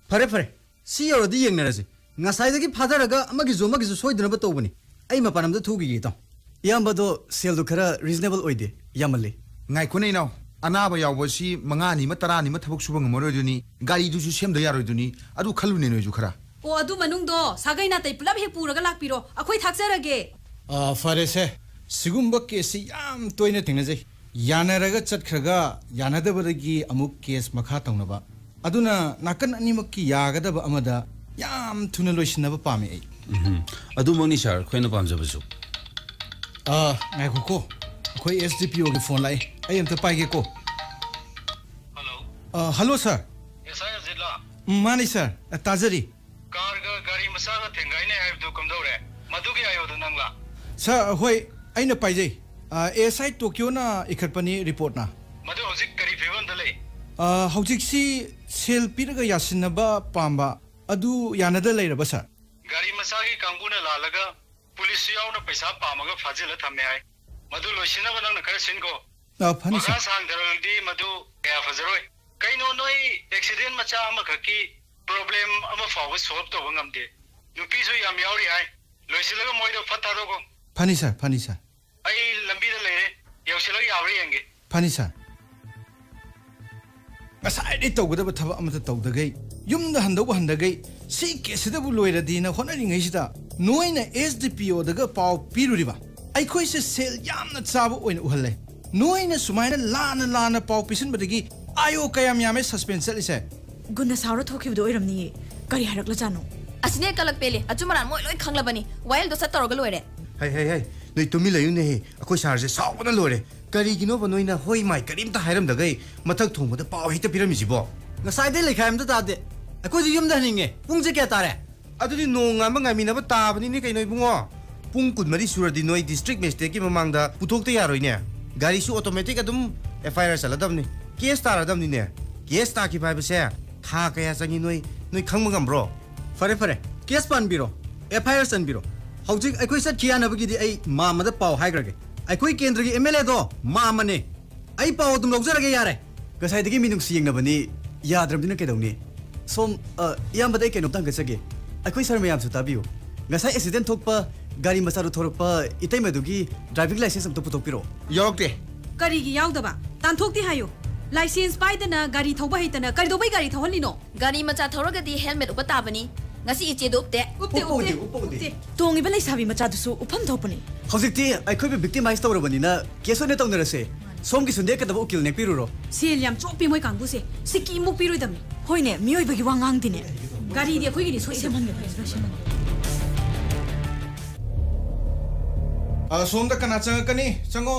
ꯐꯔꯦ, ꯐꯔꯦ, ꯁꯤ ꯌꯧꯔꯗꯤ ꯌꯦꯡꯅꯔꯁꯤ꯫ ꯉꯁꯥꯏꯗꯒꯤ ꯐꯥꯊꯔꯒ ꯑꯃꯒꯤꯁꯨ ꯑꯃꯒꯤꯁꯨ ꯁꯣꯏꯗꯅꯕ ꯇꯧꯕꯅꯤ꯫ ꯑꯩ ꯃꯄꯥꯟ ꯑꯝꯗ ꯊꯣꯛꯈꯤꯒꯦ, ꯏꯇꯥꯎ꯫ ꯏꯌꯥꯝꯕꯗꯣ ꯁꯦꯜꯗꯨ ꯈꯔ reasonable ꯑꯣꯏꯗꯦ, ꯌꯥꯝꯃꯜꯂꯤ꯫ ꯉꯥꯏꯈꯣꯅꯦ ꯏꯅꯥꯎ, ꯑꯅꯥꯕ ꯌꯥꯎꯕꯁꯤ ꯃꯉꯥꯅꯤ ꯑꯃ ꯇꯔꯥꯅꯤ ꯑꯃ ꯊꯕꯛ ꯁꯨꯕ ꯉꯝꯃꯔꯣꯏꯗꯣꯏꯅꯤ, ꯒꯥꯔꯤꯗꯨꯁꯨ ꯁꯦꯝꯗ ꯌꯥꯔꯣꯏꯗꯣꯏꯅꯤ, ꯑꯗꯨ ꯈꯜꯂꯨꯅꯦ ꯅꯣꯏꯁꯨ ꯈꯔ꯫ ꯑꯣ, ꯑꯗꯨ ꯃꯅꯨꯡꯗꯣ ꯁꯥꯒꯩ ꯅꯥꯇꯩ ꯄꯨꯂꯞ ꯍꯦꯛ ꯄꯨꯔꯒ ꯂꯥꯛꯄꯤꯔꯣ, ꯑꯩꯈꯣꯏ ꯊꯥꯛꯆꯔꯒꯦ꯫ ꯑꯥ, ꯐꯔꯦꯁꯦ, ꯁꯤꯒꯨꯝꯕ caseꯁꯤ ꯌꯥꯝ ꯇꯣꯏꯅ ꯊꯦꯡꯅꯖꯩ꯫ ꯌꯥꯅꯔꯒ ꯆꯠꯈ꯭ꯔꯒ ꯌꯥꯅꯗꯕꯗꯒꯤ ꯑꯃꯨꯛ case ꯃꯈꯥ ꯇꯧꯅꯕ꯫ ꯑꯗꯨꯅ ꯅꯥꯀꯟ ꯑꯅꯤꯃꯛꯀꯤ ꯌꯥꯒꯗꯕ ꯑꯃꯗ ꯌꯥꯝ ꯊꯨꯅ ꯂꯣꯏꯁꯤꯟꯅꯕ ꯄꯥꯝꯃꯤ ꯑꯩ꯫ ꯎꯝ, ꯑꯗꯨꯃꯛꯅꯤ ꯁꯥꯔ, ꯑꯩꯈꯣꯏꯅ ꯄꯥꯝꯖꯕꯁꯨ꯫ ꯑꯥ, ꯉꯥꯏꯈꯣꯀꯣ, ꯑꯩꯈꯣꯏ S D P Oꯒꯤ phone ꯂꯥꯛꯑꯦ, ꯑꯩ ꯑꯝꯇ ꯄꯥꯏꯒꯦꯀꯣ꯫ ꯍꯜꯂꯣ꯫ ꯑꯥ, ꯍꯜꯂꯣ ꯁꯥꯔ꯫ ꯑꯦꯁ ꯑꯥꯏ ꯑꯖꯤꯠꯂꯥ? ꯎꯝ, ꯃꯥꯅꯤ ꯁꯥꯔ, ꯑꯥ, ꯇꯥꯖꯔꯤ꯫ ꯀꯥꯔꯒ ꯒꯥꯔꯤ ꯃꯆꯥꯒ ꯊꯦꯡꯒꯥꯏꯅꯩ ꯍꯥꯏꯕꯗꯨ ꯀꯝꯗꯧꯔꯦ? ꯃꯗꯨꯒꯤ ꯑꯥꯏꯑꯣꯗꯨ ꯅꯪꯂꯥ? ꯁꯥꯔ, ꯍꯣꯏ, ꯑꯩꯅ ꯄꯥꯏꯖꯩ꯫ ꯑꯥ, ꯑꯦꯁ ꯑꯥꯏ ꯇꯣꯀꯤꯌꯣꯅ ꯏꯈꯠꯄꯅꯤ ꯔꯤꯄꯣꯔꯠꯅ꯫ ꯃꯗꯨ ꯍꯧꯖꯤꯛ ꯀꯔꯤ ꯐꯤꯕꯝꯗ ꯂꯩ? ꯑꯥ, ꯍꯧꯖꯤꯛꯁꯤ ꯁꯦꯜ ꯄꯤꯔꯒ ꯌꯥꯁꯤꯟꯅꯕ ꯄꯥꯝꯕ ꯑꯗꯨ ꯌꯥꯅꯗ ꯂꯩꯔꯕ, ꯁꯥꯔ? ꯒꯥꯔꯤ ꯃꯆꯥꯒꯤ ꯀꯥꯡꯕꯨꯅ ꯂꯥꯜꯂꯒ ꯄꯨꯂꯤꯁꯁꯨ ꯌꯥꯎꯅ ꯄꯩꯁꯥ ꯄꯥꯝꯃꯒ ꯐꯥꯖꯤꯜꯂ ꯊꯝꯃꯦ ꯍꯥꯏ꯫ ꯃꯗꯨ ꯂꯣꯏꯁꯤꯟꯅꯕ ꯅꯪꯅ ꯈꯔ ꯁꯤꯟꯈꯣ꯫ ꯑꯥ, ꯐꯅꯤ, ꯃꯈꯥ ꯁꯥꯔ꯫ ꯁꯥꯡꯊꯔꯛꯂꯗꯤ ꯃꯗꯨ ꯀꯌꯥ ꯐꯖꯔꯣꯏ꯫ ꯀꯩꯅꯣ, ꯅꯣꯏ accident ꯃꯆꯥ ꯑꯃꯈꯛꯀꯤ problem ꯑꯃ ꯐꯥꯎꯕ solve ꯇꯧꯕ ꯉꯝꯗꯦ? ꯅꯨꯄꯤꯁꯨ ꯌꯥꯝ ꯌꯥꯎꯔꯤ ꯍꯥꯏ꯫ ꯂꯣꯏꯁꯤꯜꯂꯒ ꯃꯣꯏꯗꯣ ꯐꯠ ꯊꯥꯗꯣꯛꯈꯣ꯫ ꯐꯅꯤ ꯁꯥꯔ, ꯐꯅꯤ ꯁꯥꯔ꯫ ꯑꯩ ꯂꯝꯕꯤꯗ ꯂꯩꯔꯦ, ꯌꯧꯁꯤꯜꯂꯒ ꯌꯥꯕ꯭ꯔꯥ ꯌꯦꯡꯒꯦ꯫ ꯐꯅꯤ ꯁꯥꯔ꯫ ꯉꯁꯥꯏꯗꯩ ꯇꯧꯒꯗꯕ ꯊꯕꯛ ꯑꯃꯠꯇ ꯇꯧꯗꯒꯩ, ꯌꯨꯝꯗ ꯍꯟꯗꯧꯕ ꯍꯟꯗꯒꯩ, ꯁꯤ caseꯁꯤꯗꯕꯨ ꯂꯣꯏꯔꯗꯤꯅ ꯍꯣꯠꯅꯔꯤꯉꯩꯁꯤꯗ, ꯅꯣꯏꯅ S D P Oꯗꯒ ꯄꯥꯎ ꯄꯤꯔꯨꯔꯤꯕ? ꯑꯩꯈꯣꯏꯁꯦ ꯁꯦꯜ ꯌꯥꯝꯅ ꯆꯥꯕ ꯑꯣꯏꯅ ꯎꯍꯜꯂꯦ꯫ ꯅꯣꯏꯅ ꯁꯨꯃꯥꯏꯅ ꯂꯥꯟꯅ ꯂꯥꯟꯅ ꯄꯥꯎ ꯄꯤꯁꯤꯟꯕꯗꯒꯤ ꯑꯥꯏꯑꯣ ꯀꯌꯥꯝ ꯌꯥꯝꯃꯦ suspend ꯆꯠꯂꯤꯁꯦ꯫ ꯒꯨꯟꯅ ꯁꯥꯎꯔ ꯊꯣꯛꯈꯤꯕꯗꯣ ꯑꯣꯏꯔꯝꯅꯤꯌꯦ꯫ ꯀꯔꯤ ꯍꯥꯏꯔꯛꯂꯖꯥꯠꯅꯣ? ꯑꯁꯤꯅꯦ ꯀꯂꯛ ꯄꯦꯜꯂꯦ꯫ ꯑꯆꯨꯝ ꯑꯔꯥꯟ ꯃꯣꯏ ꯂꯣꯏ ꯈꯪꯂꯕꯅꯤ꯫ ꯋꯥꯌꯦꯜꯗꯣ ꯁꯠ ꯇꯧꯔꯒ ꯂꯣꯏꯔꯦ꯫ ꯍꯩ, ꯍꯩ, ꯍꯩ, ꯅꯣꯏ ꯇꯨꯃꯤꯟ ꯂꯩꯌꯨꯅꯦꯍꯦ꯫ ꯑꯩꯈꯣꯏ ꯁꯥꯔꯁꯦ ꯁꯥꯎꯕꯅ ꯂꯣꯏꯔꯦ꯫ ꯀꯔꯤꯒꯤꯅꯣꯕ ꯅꯣꯏꯅ ꯍꯣꯏ ꯃꯥꯏ ꯀꯔꯤꯝꯇ ꯍꯥꯏꯔꯝꯗꯈꯩ ꯃꯊꯛ ꯊꯣꯡꯕꯗ ꯄꯥꯎ ꯍꯦꯛꯇ ꯄꯤꯔꯝꯃꯤꯁꯤꯕꯣ? ꯉꯁꯥꯏꯗꯩ ꯂꯩꯈꯥꯏ ꯑꯝꯇ ꯇꯥꯗꯦ꯫ ꯑꯩꯈꯣꯏꯗꯤ ꯌꯨꯝꯗ ꯍꯟꯅꯤꯡꯉꯦ꯫ ꯄꯨꯡꯁꯦ ꯀꯌꯥ ꯇꯥꯔꯦ? ꯑꯗꯨꯗꯤ ꯅꯣꯡ ꯉꯥꯟꯕ ꯉꯥꯏꯃꯤꯟꯅꯕ ꯇꯥꯕꯅꯤꯅꯦ ꯀꯩꯅꯣ ꯏꯕꯨꯡꯉꯣ꯫ ꯄꯨꯡ ꯀꯨꯟꯃꯔꯤ ꯁꯨꯔꯗꯤ ꯅꯣꯏ district magistrate ꯀꯤ ꯃꯃꯥꯡꯗ ꯄꯨꯊꯣꯛꯇ ꯌꯥꯔꯣꯏꯅꯦ꯫ ꯒꯥꯔꯤꯁꯨ automatic ꯑꯗꯨꯝ F I R ꯆꯠꯂꯗꯕꯅꯤ꯫ Case ꯇꯥꯔꯗꯕꯅꯤꯅꯦ꯫ Case ꯇꯥꯈꯤꯕ ꯍꯥꯏꯕꯁꯦ ꯊꯥ ꯀꯌꯥ ꯆꯪꯉꯤ ꯅꯣꯏ, ꯅꯣꯏ ꯈꯪꯕ ꯉꯝꯕ꯭ꯔꯣ? ꯐꯔꯦ, ꯐꯔꯦ꯫ Case ꯄꯥꯟꯕꯤꯔꯣ꯫ F I R ꯆꯟꯕꯤꯔꯣ꯫ ꯍꯧꯖꯤꯛ ꯑꯩꯈꯣꯏ ꯆꯠꯈꯤ ꯌꯥꯅꯕꯒꯤꯗꯤ ꯑꯩ ꯃꯥꯝꯃꯗ ꯄꯥꯎ ꯍꯥꯏꯈ꯭ꯔꯒꯦ꯫ ꯑꯩꯈꯣꯏ ꯀꯦꯟꯗ꯭ꯔꯒꯤ M L A ꯗꯣ ꯃꯥꯝꯃꯅꯦ꯫ ꯑꯩ ꯄꯥꯎ ꯑꯗꯨꯝ ꯂꯧꯖꯔꯒꯦ ꯌꯥꯔꯦ꯫ ꯉꯁꯥꯏꯗꯒꯤ ꯃꯤꯅꯨꯡꯁꯤ ꯌꯦꯡꯅꯕꯅꯤ, ꯌꯥꯗ꯭ꯔꯕꯅꯤꯅ ꯀꯩꯗꯧꯅꯤ? ꯁꯣꯝ, ꯑ, ꯏꯌꯥꯝꯕꯗ ꯑꯩ ꯀꯩꯅꯣꯝꯇ ꯍꯪꯒꯠꯆꯒꯦ꯫ ꯑꯩꯈꯣꯏ ꯁꯥꯔ ꯃꯌꯥꯝꯁꯨ ꯇꯥꯕꯤꯌꯨ꯫ ꯉꯁꯥꯏ accident ꯊꯣꯛꯄ ꯒꯥꯔꯤ ꯃꯆꯥꯗꯨ ꯊꯧꯔꯛꯄ ꯏꯇꯩꯃꯗꯨꯒꯤ driving license ꯑꯝꯇ ꯄꯨꯊꯣꯛꯄꯤꯔꯛꯑꯣ꯫ ꯌꯥꯎꯔꯛꯇꯦ꯫ ꯀꯔꯤꯒꯤ ꯌꯥꯎꯗꯕ? ꯇꯥꯟꯊꯣꯛꯇꯦ ꯍꯥꯏꯌꯨ꯫ License ꯄꯥꯏꯗꯅ ꯒꯥꯔꯤ ꯊꯧꯕ ꯍꯩꯇꯅ ꯀꯔꯤꯗꯧꯕꯩ ꯒꯥꯔꯤ ꯊꯧꯍꯜꯂꯤꯅꯣ? ꯒꯥꯔꯤ ꯃꯆꯥ ꯊꯧꯔꯒꯗꯤ helmet ꯎꯞꯄ ꯇꯥꯕꯅꯤ꯫ ꯉꯁꯤ ꯏꯆꯦꯗꯣ ꯎꯞꯇꯦ꯫ ꯎꯞꯇꯦ, ꯎꯞꯄ ꯎꯞꯇꯦ, ꯎꯗꯦ, ꯎꯞꯄ ꯎꯗꯦ꯫ ꯎꯞꯇꯦ꯫ ꯇꯣꯡꯉꯤꯕ ꯂꯩꯁꯥꯕꯤ ꯃꯆꯥꯗꯨꯁꯨ ꯎꯞꯐꯝ ꯊꯣꯛꯄꯅꯤ꯫ ꯍꯧꯖꯤꯛꯇꯤ ꯑꯩꯈꯣꯏꯕꯨ victimize ꯇꯧꯔꯕꯅꯤꯅ case ꯑꯣꯏꯅ ꯇꯧꯅꯔꯁꯦ꯫ ꯁꯣꯝꯒꯤꯁꯨ ꯅꯦꯛꯀꯗꯕ ꯎꯀꯤꯜ ꯅꯦꯛꯄꯤꯔꯨꯔꯣ꯫ ꯁꯦꯜ ꯌꯥꯝ ꯆꯣꯞꯄꯤ ꯃꯣꯏ ꯀꯥꯡꯕꯨꯁꯦ꯫ ꯁꯤꯀꯤꯃꯨꯛ ꯄꯤꯔꯣꯏꯗꯕꯅꯤ꯫ ꯍꯣꯏꯅꯦ, ꯃꯤꯑꯣꯏꯕꯒꯤ ꯋꯥ ꯉꯥꯡꯗꯤꯅꯦ꯫ ꯒꯥꯔꯤꯗꯤ ꯑꯩꯈꯣꯏꯒꯤꯅꯤ ꯁꯣꯏ ꯁꯦꯝꯍꯟꯒꯦ꯫ ꯑ, ꯁꯣꯝꯗ ꯀꯅꯥ ꯆꯪꯉꯛꯀꯅꯤ? ꯆꯪꯉꯣ꯫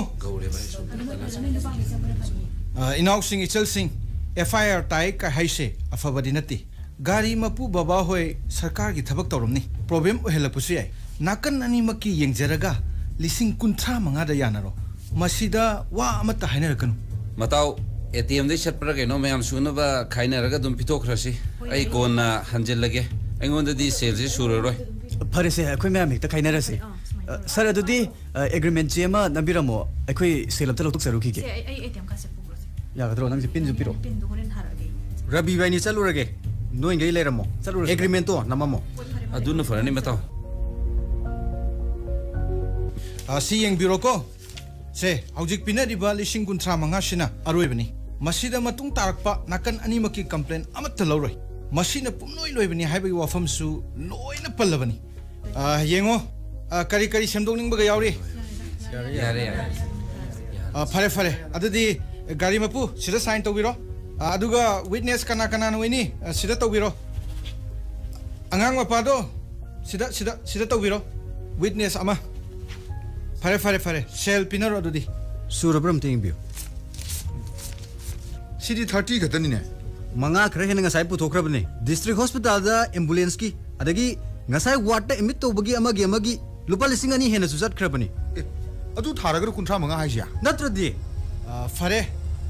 ꯑ, ꯏꯅꯥꯎꯁꯤꯡ, ꯏꯆꯜꯁꯤꯡ, F I R ꯇꯥꯏ ꯀ-, ꯍꯥꯏꯁꯦ ꯑꯐꯕꯗꯤ ꯅꯠꯇꯦ꯫ ꯒꯥꯔꯤ ꯃꯄꯨ ꯕꯕꯥ ꯍꯣꯏ ꯁꯔꯀꯥꯔꯒꯤ ꯊꯕꯛ ꯇꯧꯔꯝꯅꯤ꯫ Problem ꯑꯣꯏꯍꯜꯂꯛꯄꯁꯨ ꯌꯥꯏ꯫ ꯅꯥꯀꯟ ꯑꯅꯤꯃꯛꯀꯤ ꯌꯦꯡꯖꯔꯒ ꯂꯤꯁꯤꯡ ꯀꯨꯟꯊ꯭ꯔꯥ ꯃꯉꯥꯗ ꯌꯥꯅꯔꯣ꯫ ꯃꯁꯤꯗ ꯋꯥ ꯑꯃꯠꯇ ꯍꯥꯏꯅꯔꯛꯀꯅꯨ꯫ ꯃꯇꯥꯎ, A T M ꯗꯩ ꯆꯠꯄ꯭ꯔꯥ ꯀꯩꯅꯣ ꯃꯌꯥꯝ ꯁꯨꯅꯕ ꯈꯥꯏꯅꯔꯒ ꯑꯗꯨꯝ ꯄꯤꯊꯣꯛꯈ꯭ꯔꯁꯤ꯫ ꯑꯩ ꯀꯣꯟꯅ ꯍꯟꯖꯤꯜꯂꯒꯦ꯫ ꯑꯩꯉꯣꯟꯗꯗꯤ ꯁꯦꯜꯁꯦ ꯁꯨꯔꯔꯣꯏ꯫ ꯐꯔꯦꯁꯦ, ꯑꯩꯈꯣꯏ ꯃꯌꯥꯝ ꯍꯦꯛꯇ ꯈꯥꯏꯅꯔꯁꯦ꯫ ꯑ, ꯁꯔ, ꯑꯗꯨꯗꯤ, ꯑ, agreement ꯆꯦ ꯑꯃ ꯅꯝꯕꯤꯔꯝꯃꯣ꯫ ꯑꯩꯈꯣꯏ ꯁꯦꯜ ꯑꯝꯇ ꯂꯧꯊꯣꯛꯆꯔꯨꯈꯤꯒꯦ꯫ ꯁꯦ, ꯑꯩ, ꯑꯩ A T M card ꯁꯦ ꯄꯨꯈ꯭ꯔꯣꯁꯦ꯫ ꯌꯥꯒꯗ꯭ꯔꯣ? ꯅꯪꯁꯦ ꯄꯤꯟꯁꯨ ꯄꯤꯔꯛꯑꯣ꯫ ꯄꯤꯟꯗꯣ ꯍꯣꯔꯦꯟ ꯊꯥꯔꯛꯑꯒꯦ꯫ ꯔꯕꯤ, ꯏꯕꯥꯅꯤ ꯆꯠꯂꯨꯔꯒꯦ꯫ ꯅꯣꯏꯈꯩ ꯂꯩꯔꯝꯃꯣ꯫ ꯆꯠꯂꯨꯔꯁꯤ꯫ Agreement ꯇꯣ ꯅꯝꯃꯝꯃꯣ꯫ ꯑꯗꯨꯅ ꯐꯔꯅꯤ, ꯃꯇꯥꯎ꯫ ꯑ, ꯁꯤ ꯌꯦꯡꯕꯤꯔꯣꯀꯣ꯫ ꯁꯦ, ꯍꯧꯖꯤꯛ ꯄꯤꯅꯔꯤꯕ ꯂꯤꯁꯤꯡ ꯀꯨꯟꯊ꯭ꯔꯥ ꯃꯉꯥꯁꯤꯅ ꯑꯔꯣꯏꯕꯅꯤ꯫ ꯃꯁꯤꯗ ꯃꯇꯨꯡ ꯇꯥꯔꯛꯄ ꯅꯥꯀꯟ ꯑꯅꯤꯃꯛꯀꯤ complaint ꯑꯃꯠꯇ ꯂꯧꯔꯣꯏ꯫ ꯃꯁꯤꯅ ꯄꯨꯝꯂꯣꯏ ꯂꯣꯏꯕꯅꯤ ꯍꯥꯏꯕꯒꯤ ꯋꯥꯐꯝꯁꯨ ꯂꯣꯏꯅ ꯄꯜꯂꯕꯅꯤ꯫ ꯑ, ꯌꯦꯡꯉꯣ꯫ ꯑ, ꯀꯔꯤ ꯀꯔꯤ ꯁꯦꯝꯗꯣꯛꯅꯤꯡꯕꯒ ꯌꯥꯎꯔꯤ? ꯌꯥꯔꯦ, ꯌꯥꯔꯦ꯫ ꯑ, ꯐꯔꯦ, ꯐꯔꯦ꯫ ꯑꯗꯨꯗꯤ ꯒꯥꯔꯤ ꯃꯄꯨ, ꯁꯤꯗ sign ꯇꯧꯕꯤꯔꯣ꯫ ꯑ, ꯑꯗꯨꯒ witness ꯀꯅꯥ ꯀꯅꯥꯅ ꯑꯣꯏꯅꯤ? ꯑ, ꯁꯤꯗ ꯇꯧꯕꯤꯔꯣ꯫ ꯑꯉꯥꯡ ꯃꯄꯥꯗꯣ, ꯁꯤꯗ, ꯁꯤꯗ, ꯁꯤꯗ ꯇꯧꯕꯤꯔꯣ꯫ Witness ꯑꯃ꯫ ꯐꯔꯦ, ꯐꯔꯦ, ꯐꯔꯦ꯫ ꯁꯦꯜ ꯄꯤꯅꯔꯣ ꯑꯗꯨꯗꯤ꯫ ꯁꯨꯔꯕ꯭ꯔꯥ ꯑꯝꯇ ꯌꯦꯡꯕꯤꯌꯨ꯫ ꯁꯤꯗꯤ ꯊꯥꯔꯇꯤ ꯈꯛꯇꯅꯤꯅꯦ꯫ ꯃꯉꯥ ꯈꯔ ꯍꯦꯟꯅ ꯉꯁꯥꯏ ꯄꯨꯊꯣꯛꯈ꯭ꯔꯕꯅꯦ, ꯗꯤꯁꯇ꯭ꯔꯤꯛ ꯍꯣꯁꯄꯤꯇꯥꯜꯗ ꯑꯦꯝꯕꯨꯂꯦꯟꯁꯀꯤ, ꯑꯗꯒꯤ ꯉꯁꯥꯏ ꯋꯥꯔꯗꯇ ꯑꯦꯗꯃꯤꯠ ꯇꯧꯕꯒꯤ ꯑꯃꯒꯤ ꯑꯃꯒꯤ ꯂꯨꯄꯥ ꯂꯤꯁꯤꯡ ꯑꯅꯤ ꯍꯦꯟꯅꯁꯨ ꯆꯠꯈ꯭ꯔꯕꯅꯤ꯫ ꯑꯦ, ꯑꯗꯨ ꯊꯥꯔꯒꯅ ꯀꯨꯟꯊ꯭ꯔꯥ ꯃꯉꯥ ꯍꯥꯏꯁꯦ? ꯅꯠꯇ꯭ꯔꯗꯤ꯫ ꯑ, ꯐꯔꯦ,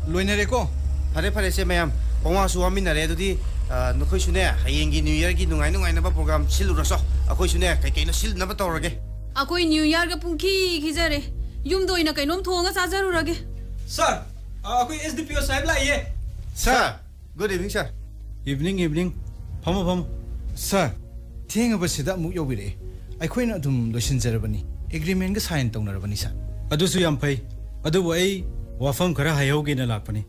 ꯂꯣꯏꯅꯔꯦꯀꯣ? ꯐꯔꯦ, ꯐꯔꯦ, ꯁꯦ ꯃꯌꯥꯝ, ꯄꯋꯥꯁꯨ ꯋꯥꯃꯤꯟꯅꯔꯦ꯫ ꯑꯗꯨꯗꯤ, ꯑ, ꯅꯈꯣꯏꯁꯨꯅꯦ, ꯍꯌꯦꯡꯒꯤ ꯅ꯭ꯌꯨ ꯌꯔꯒꯤ ꯅꯨꯡꯉꯥꯏ ꯅꯨꯡꯉꯥꯏꯅꯕ ꯄ꯭ꯔꯣꯒ꯭ꯔꯥꯝ ꯁꯤꯜꯂꯨꯔꯁꯣ꯫ ꯑꯩꯈꯣꯏꯁꯨꯅꯦ, ꯀꯩ ꯀꯩꯅꯣ ꯁꯤꯜꯅꯕ ꯇꯧꯔꯒꯦ꯫ ꯑꯩꯈꯣꯏ ꯅ꯭ꯌꯨ ꯌꯔꯒ ꯄꯨꯡꯈꯤ ꯈꯤꯖꯔꯦ꯫ ꯌꯨꯝꯗ ꯑꯣꯏꯅ ꯀꯩꯅꯣꯝ ꯊꯣꯡꯉꯒ ꯆꯥꯖꯔꯨꯔꯒꯦ꯫ ꯁꯥꯔ, ꯑ, ꯑꯩꯈꯣꯏ ꯑꯦꯁ ꯗꯤ ꯄꯤ ꯑꯣ ꯁꯥꯍꯦꯕ ꯂꯥꯛꯏꯌꯦ꯫ Sir, good evening, sir. Evening, evening. ꯐꯝꯃꯣ, ꯐꯝꯃꯣ꯫ ꯁꯥꯔ, ꯊꯦꯡꯉꯕꯁꯤꯗ ꯑꯃꯨꯛ ꯌꯧꯕꯤꯔꯛꯑꯦ꯫ ꯑꯩꯈꯣꯏꯅ ꯑꯗꯨꯝ ꯂꯣꯏꯁꯤꯟꯖꯔꯕꯅꯤ꯫ ꯑꯦꯒ꯭ꯔꯤꯃꯦꯟꯒ ꯁꯥꯏꯟ ꯇꯧꯅꯔꯕꯅꯤ, ꯁꯥꯔ꯫ ꯑꯗꯨꯁꯨ ꯌꯥꯝ ꯐꯩ꯫ ꯑꯗꯨꯕꯨ ꯑꯩ ꯋꯥꯐꯝ ꯈꯔ ꯍꯥꯏꯍꯧꯒꯦꯅ ꯂꯥꯛꯄꯅꯤ꯫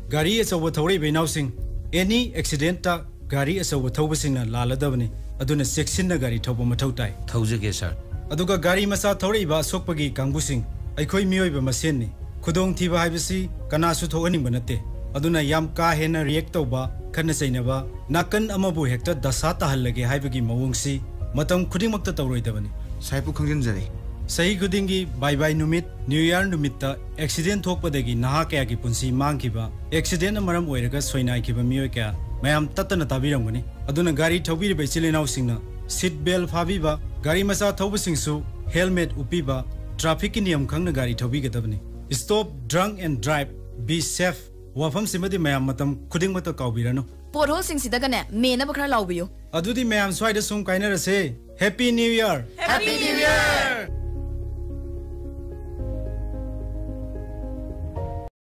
ꯒꯥꯔꯤ ꯑꯆꯧꯕ ꯊꯧꯔꯛꯏꯕ ꯏꯅꯥꯎꯁꯤꯡ, ꯑꯦꯅꯤ ꯑꯦꯛꯁꯤꯗꯦꯟꯠꯇ ꯒꯥꯔꯤ ꯑꯆꯧꯕ ꯊꯧꯕꯁꯤꯡꯅ ꯂꯥꯜꯂꯗꯕꯅꯤ꯫ ꯑꯗꯨꯅ ꯆꯦꯛꯁꯤꯟꯅ ꯒꯥꯔꯤ ꯊꯧꯕ ꯃꯊꯧ ꯇꯥꯏ꯫ ꯊꯧꯖꯒꯦ, ꯁꯥꯔ꯫ ꯑꯗꯨꯒ ꯒꯥꯔꯤ ꯃꯆꯥ ꯊꯧꯔꯛꯏꯕ ꯑꯁꯣꯛꯄꯒꯤ ꯀꯥꯡꯕꯨꯁꯤꯡ, ꯑꯩꯈꯣꯏ ꯃꯤꯑꯣꯏꯕ ꯃꯁꯦꯟꯅꯤ꯫ ꯈꯨꯗꯣꯡꯊꯤꯕ ꯍꯥꯏꯕꯁꯤ ꯀꯅꯥꯁꯨ ꯊꯣꯛꯍꯟꯅꯤꯡꯕ ꯅꯠꯇꯦ꯫ ꯑꯗꯨꯅ ꯌꯥꯝ ꯀꯥ ꯍꯦꯟꯅ ꯔꯤꯌꯦꯛ ꯇꯧꯕ, ꯈꯠꯅ ꯆꯩꯅꯕ, ꯅꯥꯀꯟ ꯑꯃꯕꯨ ꯍꯦꯛꯇ ꯗꯁꯥ ꯇꯥꯍꯜꯂꯒꯦ ꯍꯥꯏꯕꯒꯤ ꯃꯑꯣꯡꯁꯤ ꯃꯇꯝ ꯈꯨꯗꯤꯡꯃꯛꯇ ꯇꯧꯔꯣꯏꯗꯕꯅꯤ꯫ ꯁꯥꯍꯦꯕꯄꯨ ꯈꯪꯖꯤꯟꯖꯔꯤ꯫ ꯆꯍꯤ ꯈꯨꯗꯤꯡꯒꯤ ꯕꯥꯏ ꯕꯥꯏ ꯅꯨꯃꯤꯠ, ꯅ꯭ꯌꯨ ꯌꯔ ꯅꯨꯃꯤꯠꯇ ꯑꯦꯛꯁꯤꯗꯦꯟ ꯊꯣꯛꯄꯗꯒꯤ ꯅꯍꯥ ꯀꯌꯥꯒꯤ ꯄꯨꯟꯁꯤ ꯃꯥꯡꯈꯤꯕ, ꯑꯦꯛꯁꯤꯗꯦꯟꯅ ꯃꯔꯝ ꯑꯣꯏꯔꯒ ꯁꯣꯏꯅꯥꯏꯈꯤꯕ ꯃꯤꯑꯣꯏ ꯀꯌꯥ ꯃꯌꯥꯝ ꯇꯠꯇꯅ ꯇꯥꯕꯤꯔꯝꯒꯅꯤ꯫ ꯑꯗꯨꯅ ꯒꯥꯔꯤ ꯊꯧꯕꯤꯔꯤꯕ ꯏꯆꯤꯜ ꯏꯅꯥꯎꯁꯤꯡꯅ ꯁꯤꯠ ꯕꯦꯜ ꯐꯥꯕꯤꯕ, ꯒꯥꯔꯤ ꯃꯆꯥ ꯊꯧꯕꯁꯤꯡꯁꯨ ꯍꯦꯜꯃꯦꯠ ꯎꯞꯄꯤꯕ, ꯇ꯭ꯔꯥꯐꯤꯛꯀꯤ ꯅꯤꯌꯝ ꯈꯪꯅ ꯒꯥꯔꯤ ꯊꯧꯕꯤꯒꯗꯕꯅꯤ꯫ Stop drunk and drive, be safe꯫ ꯋꯥꯐꯝꯁꯤꯃꯗꯤ ꯃꯌꯥꯝ ꯃꯇꯝ ꯈꯨꯗꯤꯡꯃꯛꯇ ꯀꯥꯎꯕꯤꯔꯅꯨ꯫ ꯄꯣꯠꯍꯣꯜꯁꯤꯡꯁꯤꯗꯒꯅꯦ, ꯃꯦꯟꯅꯕ ꯈꯔ ꯂꯥꯎꯕꯤꯌꯨ꯫ ꯑꯗꯨꯗꯤ ꯃꯌꯥꯝ ꯁ꯭ꯋꯥꯏꯗ ꯁꯨꯝ ꯀꯥꯏꯅꯔꯁꯦ꯫ Happy New Year! Happy New Year!